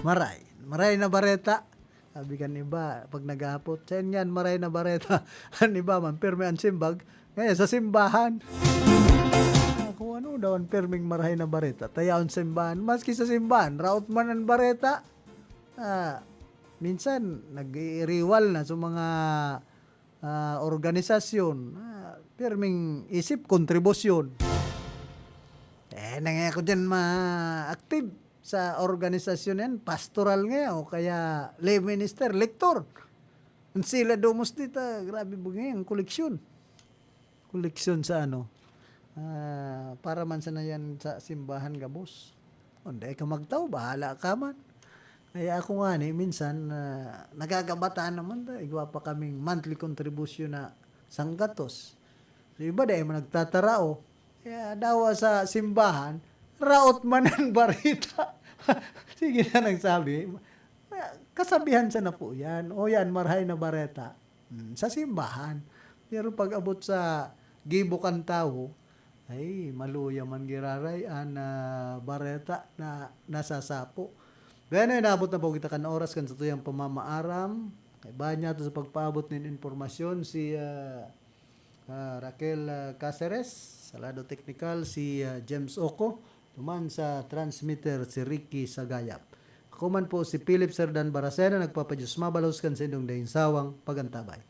Maray. Maray na bareta. Sabi kan iba, pag naghahapot, "Saan yan, maray na bareta?" An iba man, pirmi an simbag. Ngayon, sa simbahan. Ah, kung ano daw an pirming marahay na bareta, ta yaon simbahan. Maski sa simbahan, raot man an bareta. Ah, minsan, nag-iiriwal na sa mga, ah, organisasyon. Ah, pirming isip, kontribusyon. Eh, nangya ko dyan ma-active sa organisasyon yan, pastoral nga o kaya lay minister, lektor. Ang sila domos dita, grabe bungi ang koleksyon. Koleksyon sa ano, ah, para man sana yan sa simbahan gabos. Kung di ka magtao, bahala ka man. Kaya ako nga ni, minsan, ah, nagagabataan naman ta, igwa pa kaming monthly contribution na sanggatos. So, iba dahil man nagtatarao. Kaya dawa sa simbahan, raot man ang barita. Sige na nagsabi. Kasabihan sa na po yan. O yan, marahay na bareta. Hmm, sa simbahan. Pero pag abot sa gibo kan tawo, ay, maluya man giraray an, ah, bareta na nasasapo. Gaya na, inabot na po kita kan oras kan satuyang pamamaaram. Kaibahan niya to sa pagpaabot nin impormasyon si, ah, ah, Raquel, ah, Caceres, sa lado teknikal, si, ah, James Oco, duman sa transmitter, si Ricky Sagayap. Ako man po si Philip Serdan Baracena, nagpapadiyos mabalos kan saindong daing sawang pagantabay.